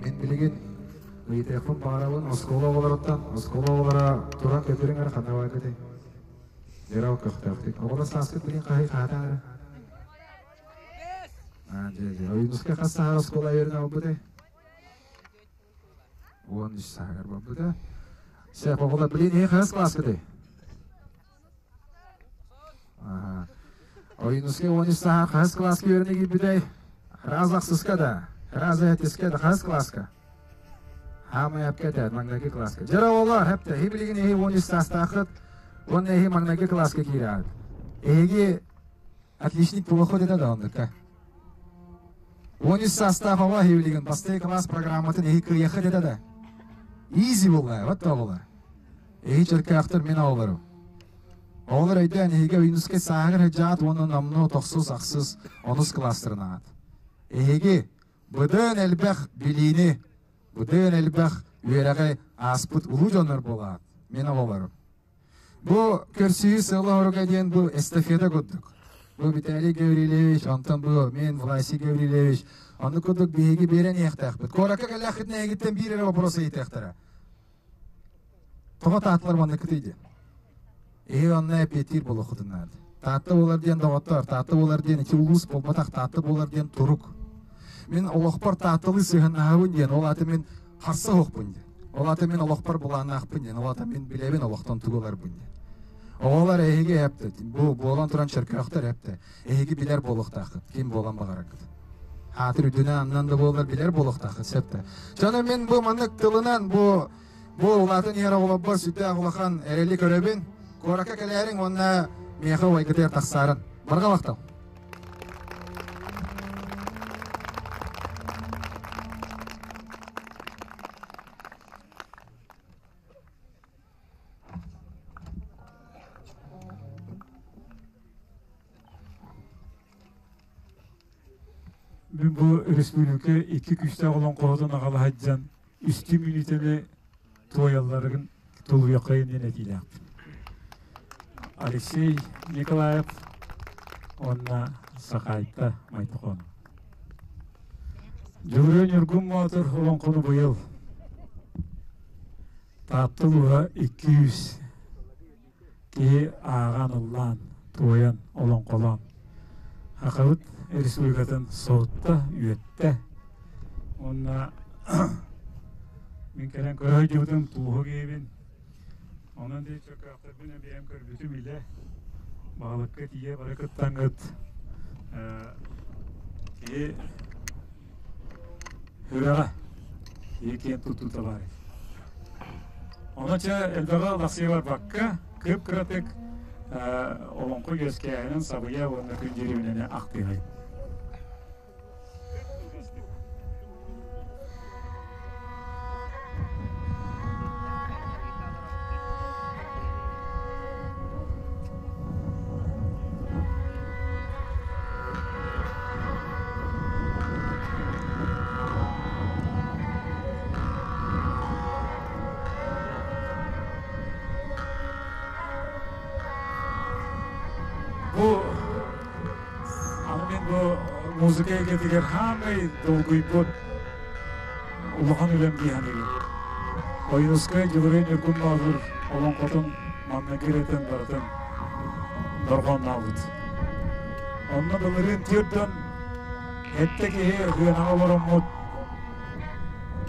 J: Мин билигин ыйытыахпын баҕарабын оскуола оҕолоруттан. Оскуола оҕолоро туран көтүрүҥ эрэ ханна баргытай? Дьэрэл көхтөөхтүк. Оҕолор сааскыт билигин хаһый хаһатаан эрэ? Аа, дьэ, дьэ. Ойуунускай хас сааһар оскуола үөрэнэ барбытай? 13 сааһыгар барбыта. Сөп, оҕолор, билигин эһи хаһыс класскытый? Ага. Ойуунускай 13 сааһар хаһыс класска үөрэнэ киирбитэй? Раз ахсыска да, раз этискэ да, хаһыс класска? Хаамай апка этэ, маҥнайгы класска. Дьэ, оҕолор, хэптэ, эһи билигин эһи 13 саастааххыт, уонна эһи маҥнайгы класска киирэҕит. Эһиги отличник буолуоххут этэ да оннукка. 13 саастаах оҕо эһи билигин бастакы класс программатын эһи кыайыаххыт этэ да. Easy буолла, вот оҕолор. Эһи чөркөөхтөр мин оҕолорум. Оҕолор өйдөөн эһиги Ойуунускай сааһыгар сылдьаҕыт уонна номнуо тохсус, ахсыс, онус класстарынаҕыт. Эһиги быдан элбэх билиини, быдан элбэх үөрэҕи ааспыт улуу дьоннор буолаҕыт, мин оҕолорум. Бу көрсүһүү сыала-соруга диэн бу эстафета курдук. Бу Виталий Гаврильевич, онтон бу мен Власий Гаврильевич, ону курдук биһиги биэрэн иһиэхтээхпит. Куоракка кэллэххитинэ эһигиттэн биир эрэ вопрос ыйытыахтара. Тоҕо таатталар манныккытый диэн. Эһи онно эппиэттиир буолуоххутун наада. Таатта буолар диэн доҕоттор, Таатта буолар диэн ити улуус буолбатах, Таатта буолар диэн турук. Мин олохпор Таатталыы сыһыаннаһабын диэн, ол аата мин харса оһохпун диэн. Ол аата мин олохпор былааннаахпын диэн, ол аата мин билэбин олохтон тугу ыларбын диэн. Оҕолор эһиги эптэ, бу буолан туран чөркөөхтөр эптэ. Эһиги билэр буолуохтааххыт, ким буолан баҕараргыт. Аатыр үрдүнэн аннан да буоллар билэр буолуохтааххыт сөп да. Дьоно мин бу маннык тылынан бу бу улаатан иһэр оҕолорбор сүрдээх улахан эрэли көрөбүн. Куоракка кэлээриҥ уонна миэхэ убайгытыгар тахсаарын. Барҕа махтал.
G: Мин бу республика икки күүстээх олоҥхоһутун аҕала сылдьан үстүү мүнүүтэни туойалларын тулуйуоххайын диэн этиилээхпин. Алексей Николаев уонна Сахайта Майтохон. Дьулуруй Ньургун Боотур олоҥхону быйыл Таатта улууһа 200 киһи ааҕан, ыллаан, туойан, олоҥхолоон Сахабыт Республикатын соһутта, үөттэ. Уонна мин кэлэн көрө сылдьыбытым туоһу киһибин. Онон дии чөкөөхтөрбүн бэйэм көрбүтүм илэ. Баһылыкка тиийэ бары кыттаҥҥыт киһи Үрэҕэ киһи киэн туттуута баар. Ону чэ элбэҕи лахсыйа барбакка, кып-кыратык олоҥхо үөскээһинин сабыйа уонна күн дьириминэни ахтыһай. Бу аны мин бу музыка эйгэтигэр хаамай долгуйбут улахан үлэм дии саныыбын. Ойуунускай Дьулуруй Ньургун Боотур олоҥхотун манныгы ырыатын барытын дорҕооннообут. Онно былырыын түөртөн эттэ киһи ырыанаҕа олороммут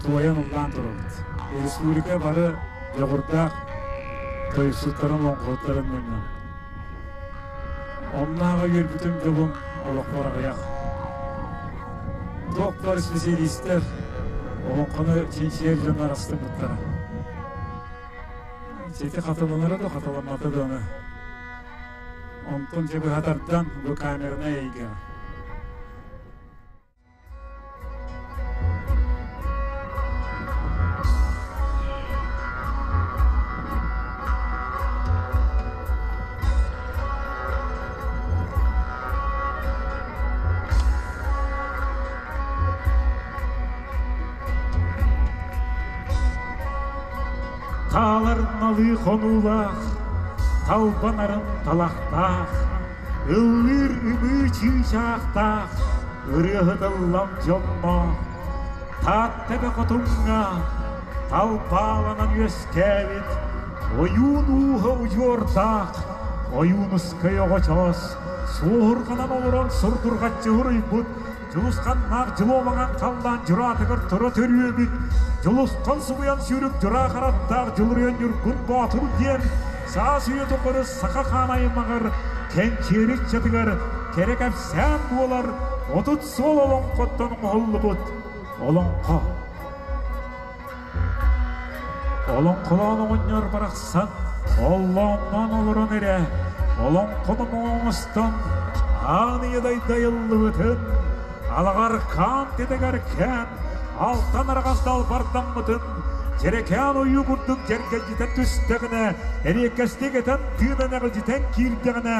G: туойан ыллаан турабыт. Республика бары дьоҕурдаах тойуксуттарын, олоҥхоһуттарын мунньан. Оннооҕу үөрбүтүм дьолум олохпор аҕыйах. Доктор специалистэр олоҥхону чинчийэр дьоннор астыммыттара. Сити хатыланара да хатыламмата да аны. Онтон дьэ быһа тардан бу камернай эйгэҕэ.
I: Таалар налыы хонуулаах, талбанарын талахтаах, ыллыыр ымыы чыычаахтаах, ырыаһыт ыллам дьонноох, Таатта эбэ хотуҥҥа талбааланан үөскээбит ойуун ууһа удьуордаах Ойуунускай оҕочоос суоһурҕанан олорон сурдурҕаччы уруйбут Дьулусханнаах дьулуомаҥан халлаан дьураатыгар тура төрүөбүт Дьулусхан субуйан сүүрүк дьураа хараттаах Дьулуруйан Ньургун Боотур диэн саас үйэ тухары саха хаан аймаҕар кэнчиэри ыччатыгар кэрэ кэпсээн буолар 30 суол олоҥхоттон оҥоһуллубут олоҥхо. Олоҥхолоон оҕонньор барахсан оллоонноон олорон эрэ олоҥхону оҥостон аан ийэ дайдайыллыбытын, алаҕар хаан тэтэгэр кээн, алтан араҕас далбардаммытын дьэрэкээн ойуу курдук дьэргэлдьитэн түстэҕинэ, эриэккэстик этэн тыынан эҕилдьитэн киирдэҕинэ,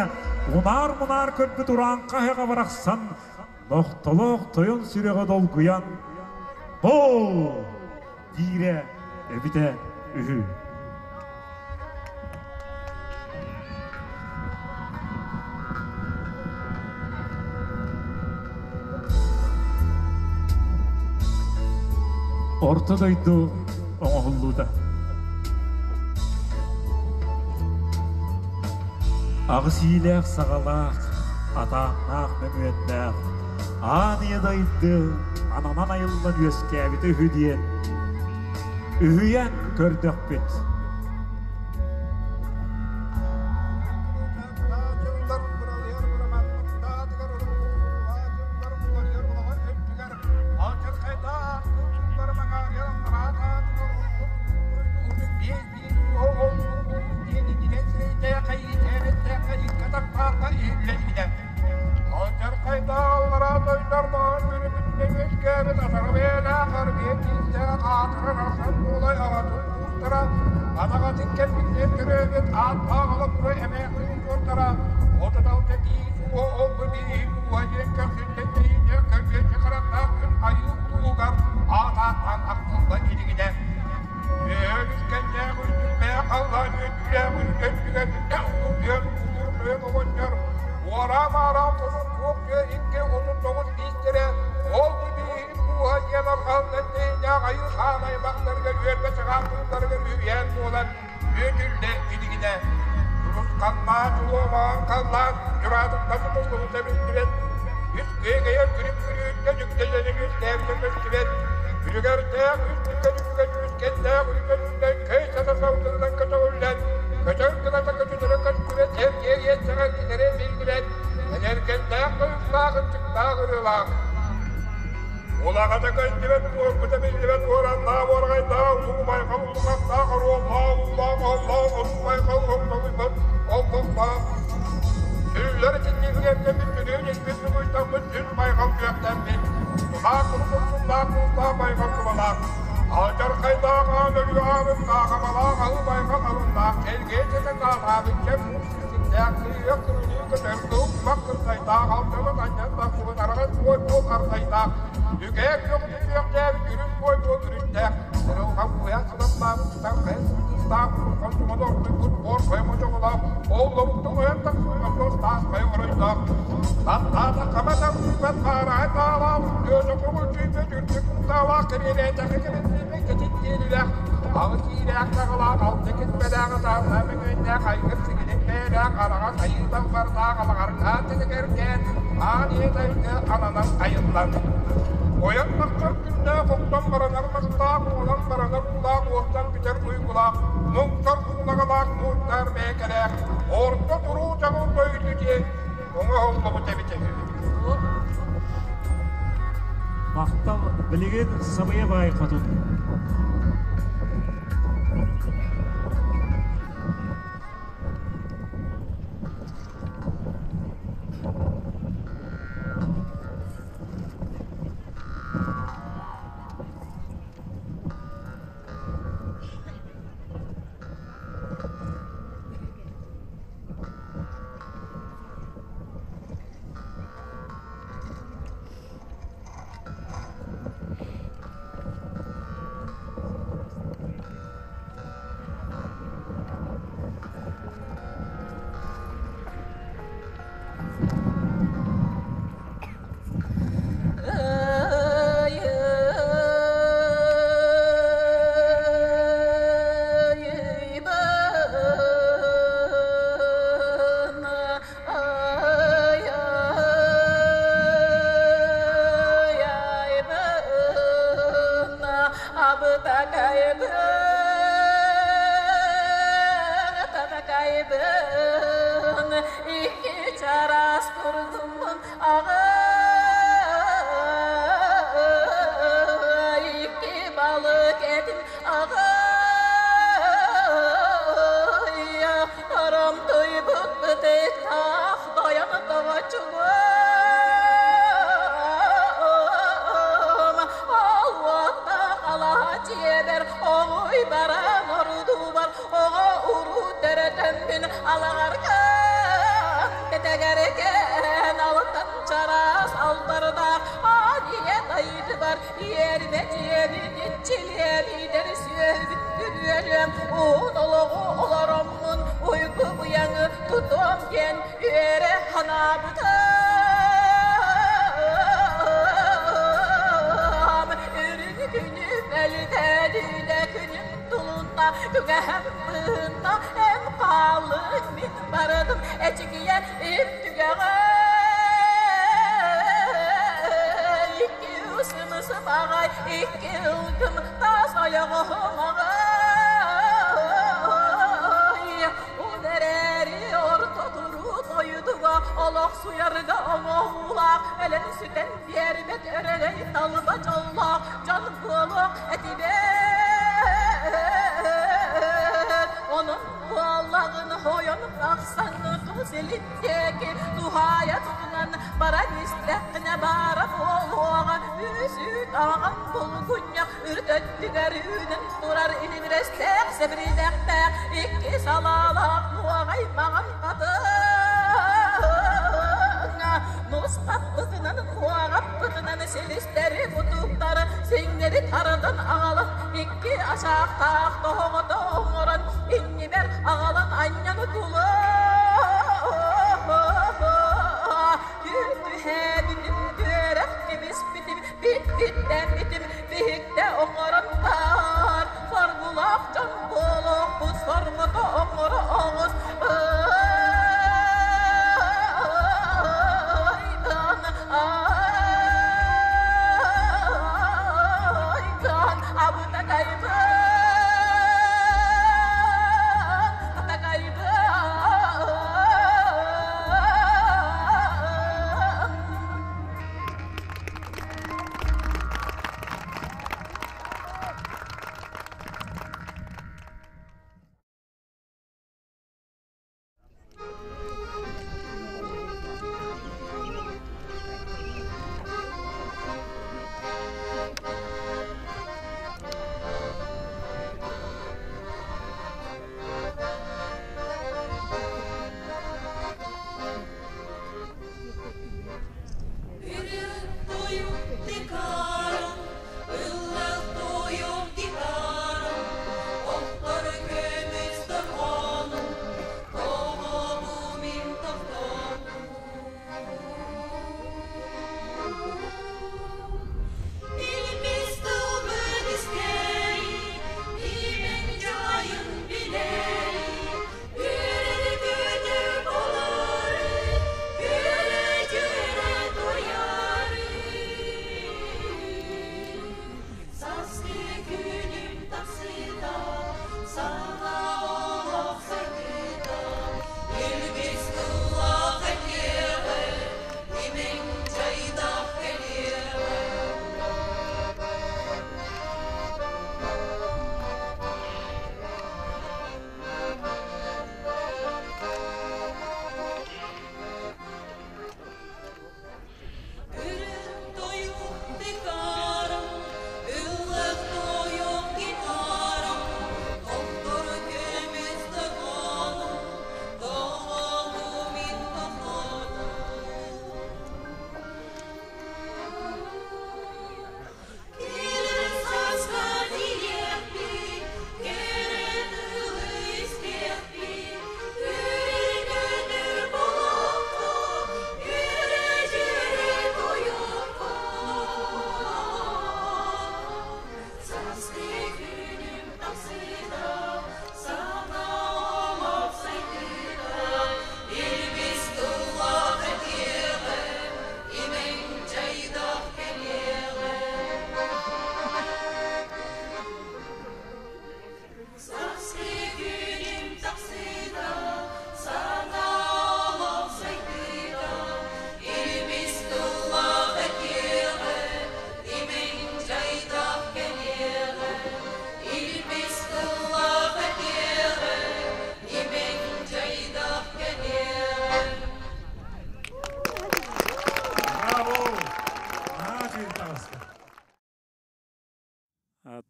I: унаар-мунаар көрбүт урааҥха эһэҕэ барахсан нохтолоох тойон сүрэҕэ долгуйан «Бол!» диирэ эбитэ үһү. Орто дойду оҥоһуллуута. Аҕыс иилээх саҕалаах, атааннаах мөҥүөннээх, аан ийэ дайды ананан айыллан үөскээбитэ үһү диэн үһүйэн көрдөхпүт. Махтал билигин сабыйа баай хотун.
K: Табакайбын, табакайбын, икки чараас курдуммун аҕай, икки балык этин аҕай, Арамтыйбыт бытыктаах дайан тоҕоччугум, Алуоттаах алаһа дьиэбэр оҕуй баран ордубар, оҕо уруу төрөтөммүн алаҕарган, кэтэгэркэн алтан чараас албардаах аан ийэ дайдыбар иэрбэ дьиэбин иччилиэм иитэр сүөһүбүн күрүөлүөм уһун олоҕу олороммун уйгу быйаҥы тутуом диэн үөрэ санаабытым. Үрүҥ күнүм өлүтэлүүнэ күнүм тулунна, түгэһэм быһынна, эн хааллыҥ мин барыдым эчикийэ им түгэҕэ. Икки ысымысым аҕай, икки ылгым таас ойоҕоһум аҕай. Ол эрээри орто туруу дойдуга олохсуйарга оҥоһуулаах, өлөн-сүтэн биэрбэт өрөгөй талба дьоллоох дьон буолуох этибит. Онон буоллаҕын хойон тахсан тус илин диэки туһаайа тутунан баран истэххинэ баара буолуоҕа үс үүт аҕам булгунньах үрүт өттүгэр үүнэн турар илибирэстээх сэбиридэхтээх икки салаалаах нуоҕай маҕан хатыҥа нус хаппытынан нуоҕаппытынан силистэри мутуктары сиҥнэри тардан аҕалан икки ачаахтаах тоһоҕото оҥорон иннибэр аҕалан анньан тула түһээбитим түөрэх кэбиспитим бит-биттэммитим биһиктэ оҥорон баар соргулаах дьон буолуохпут сорҕото оҥоро оҕус айган абытакайбын атакайбын.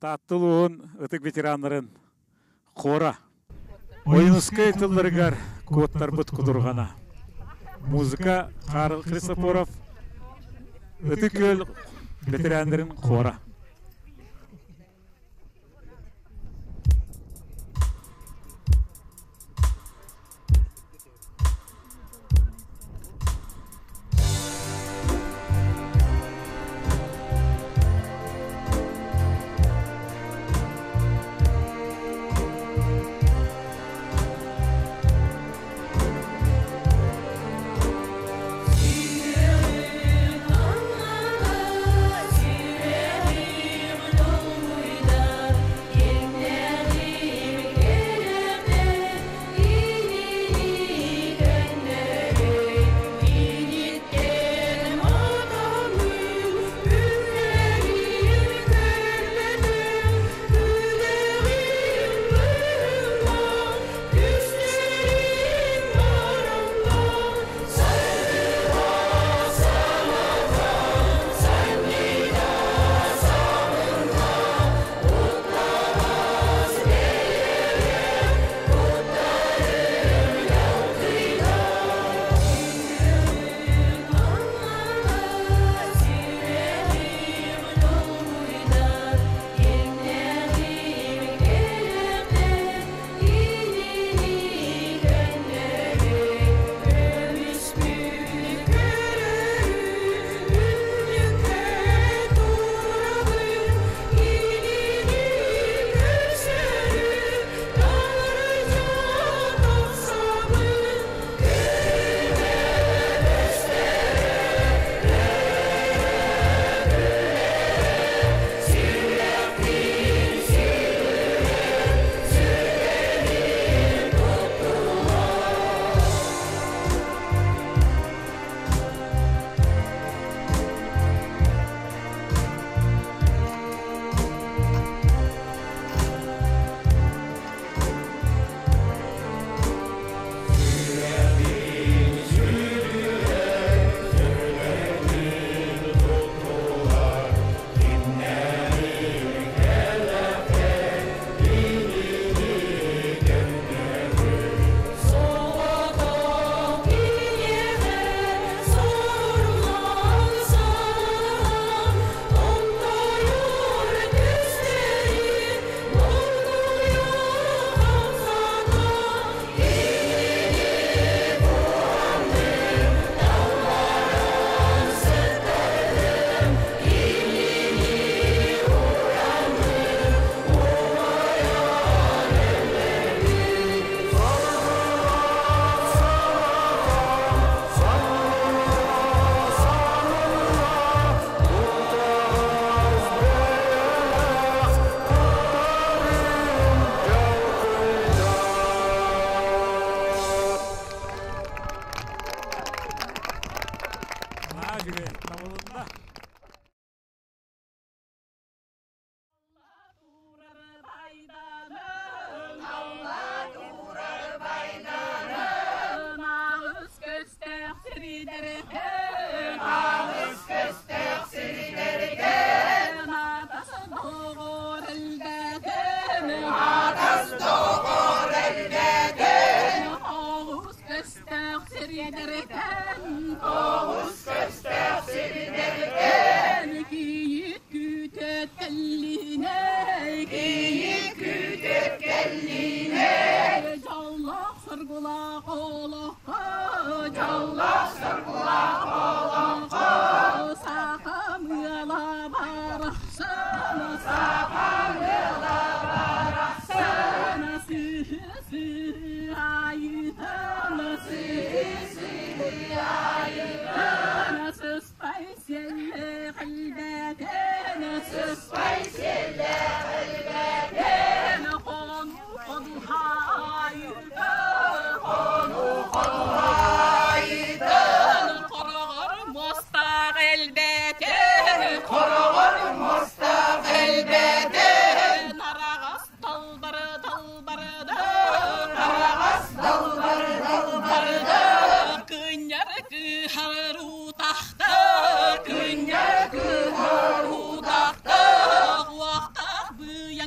I: Таатта улууһун ытык ветераннарын хора. Ойуунускай тылларыгар куоттарбыт кутурҕана. Музыка Карл Христофоров Ытык Күөл ветераннарын хора.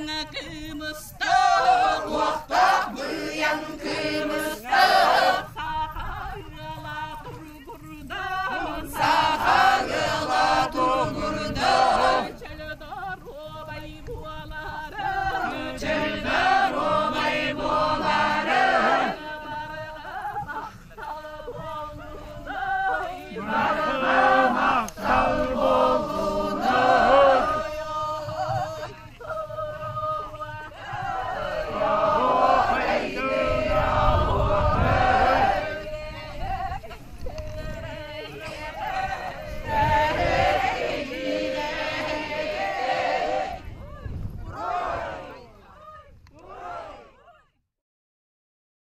K: Кымыстаах, уохтаах быйаҥ кымыстаах.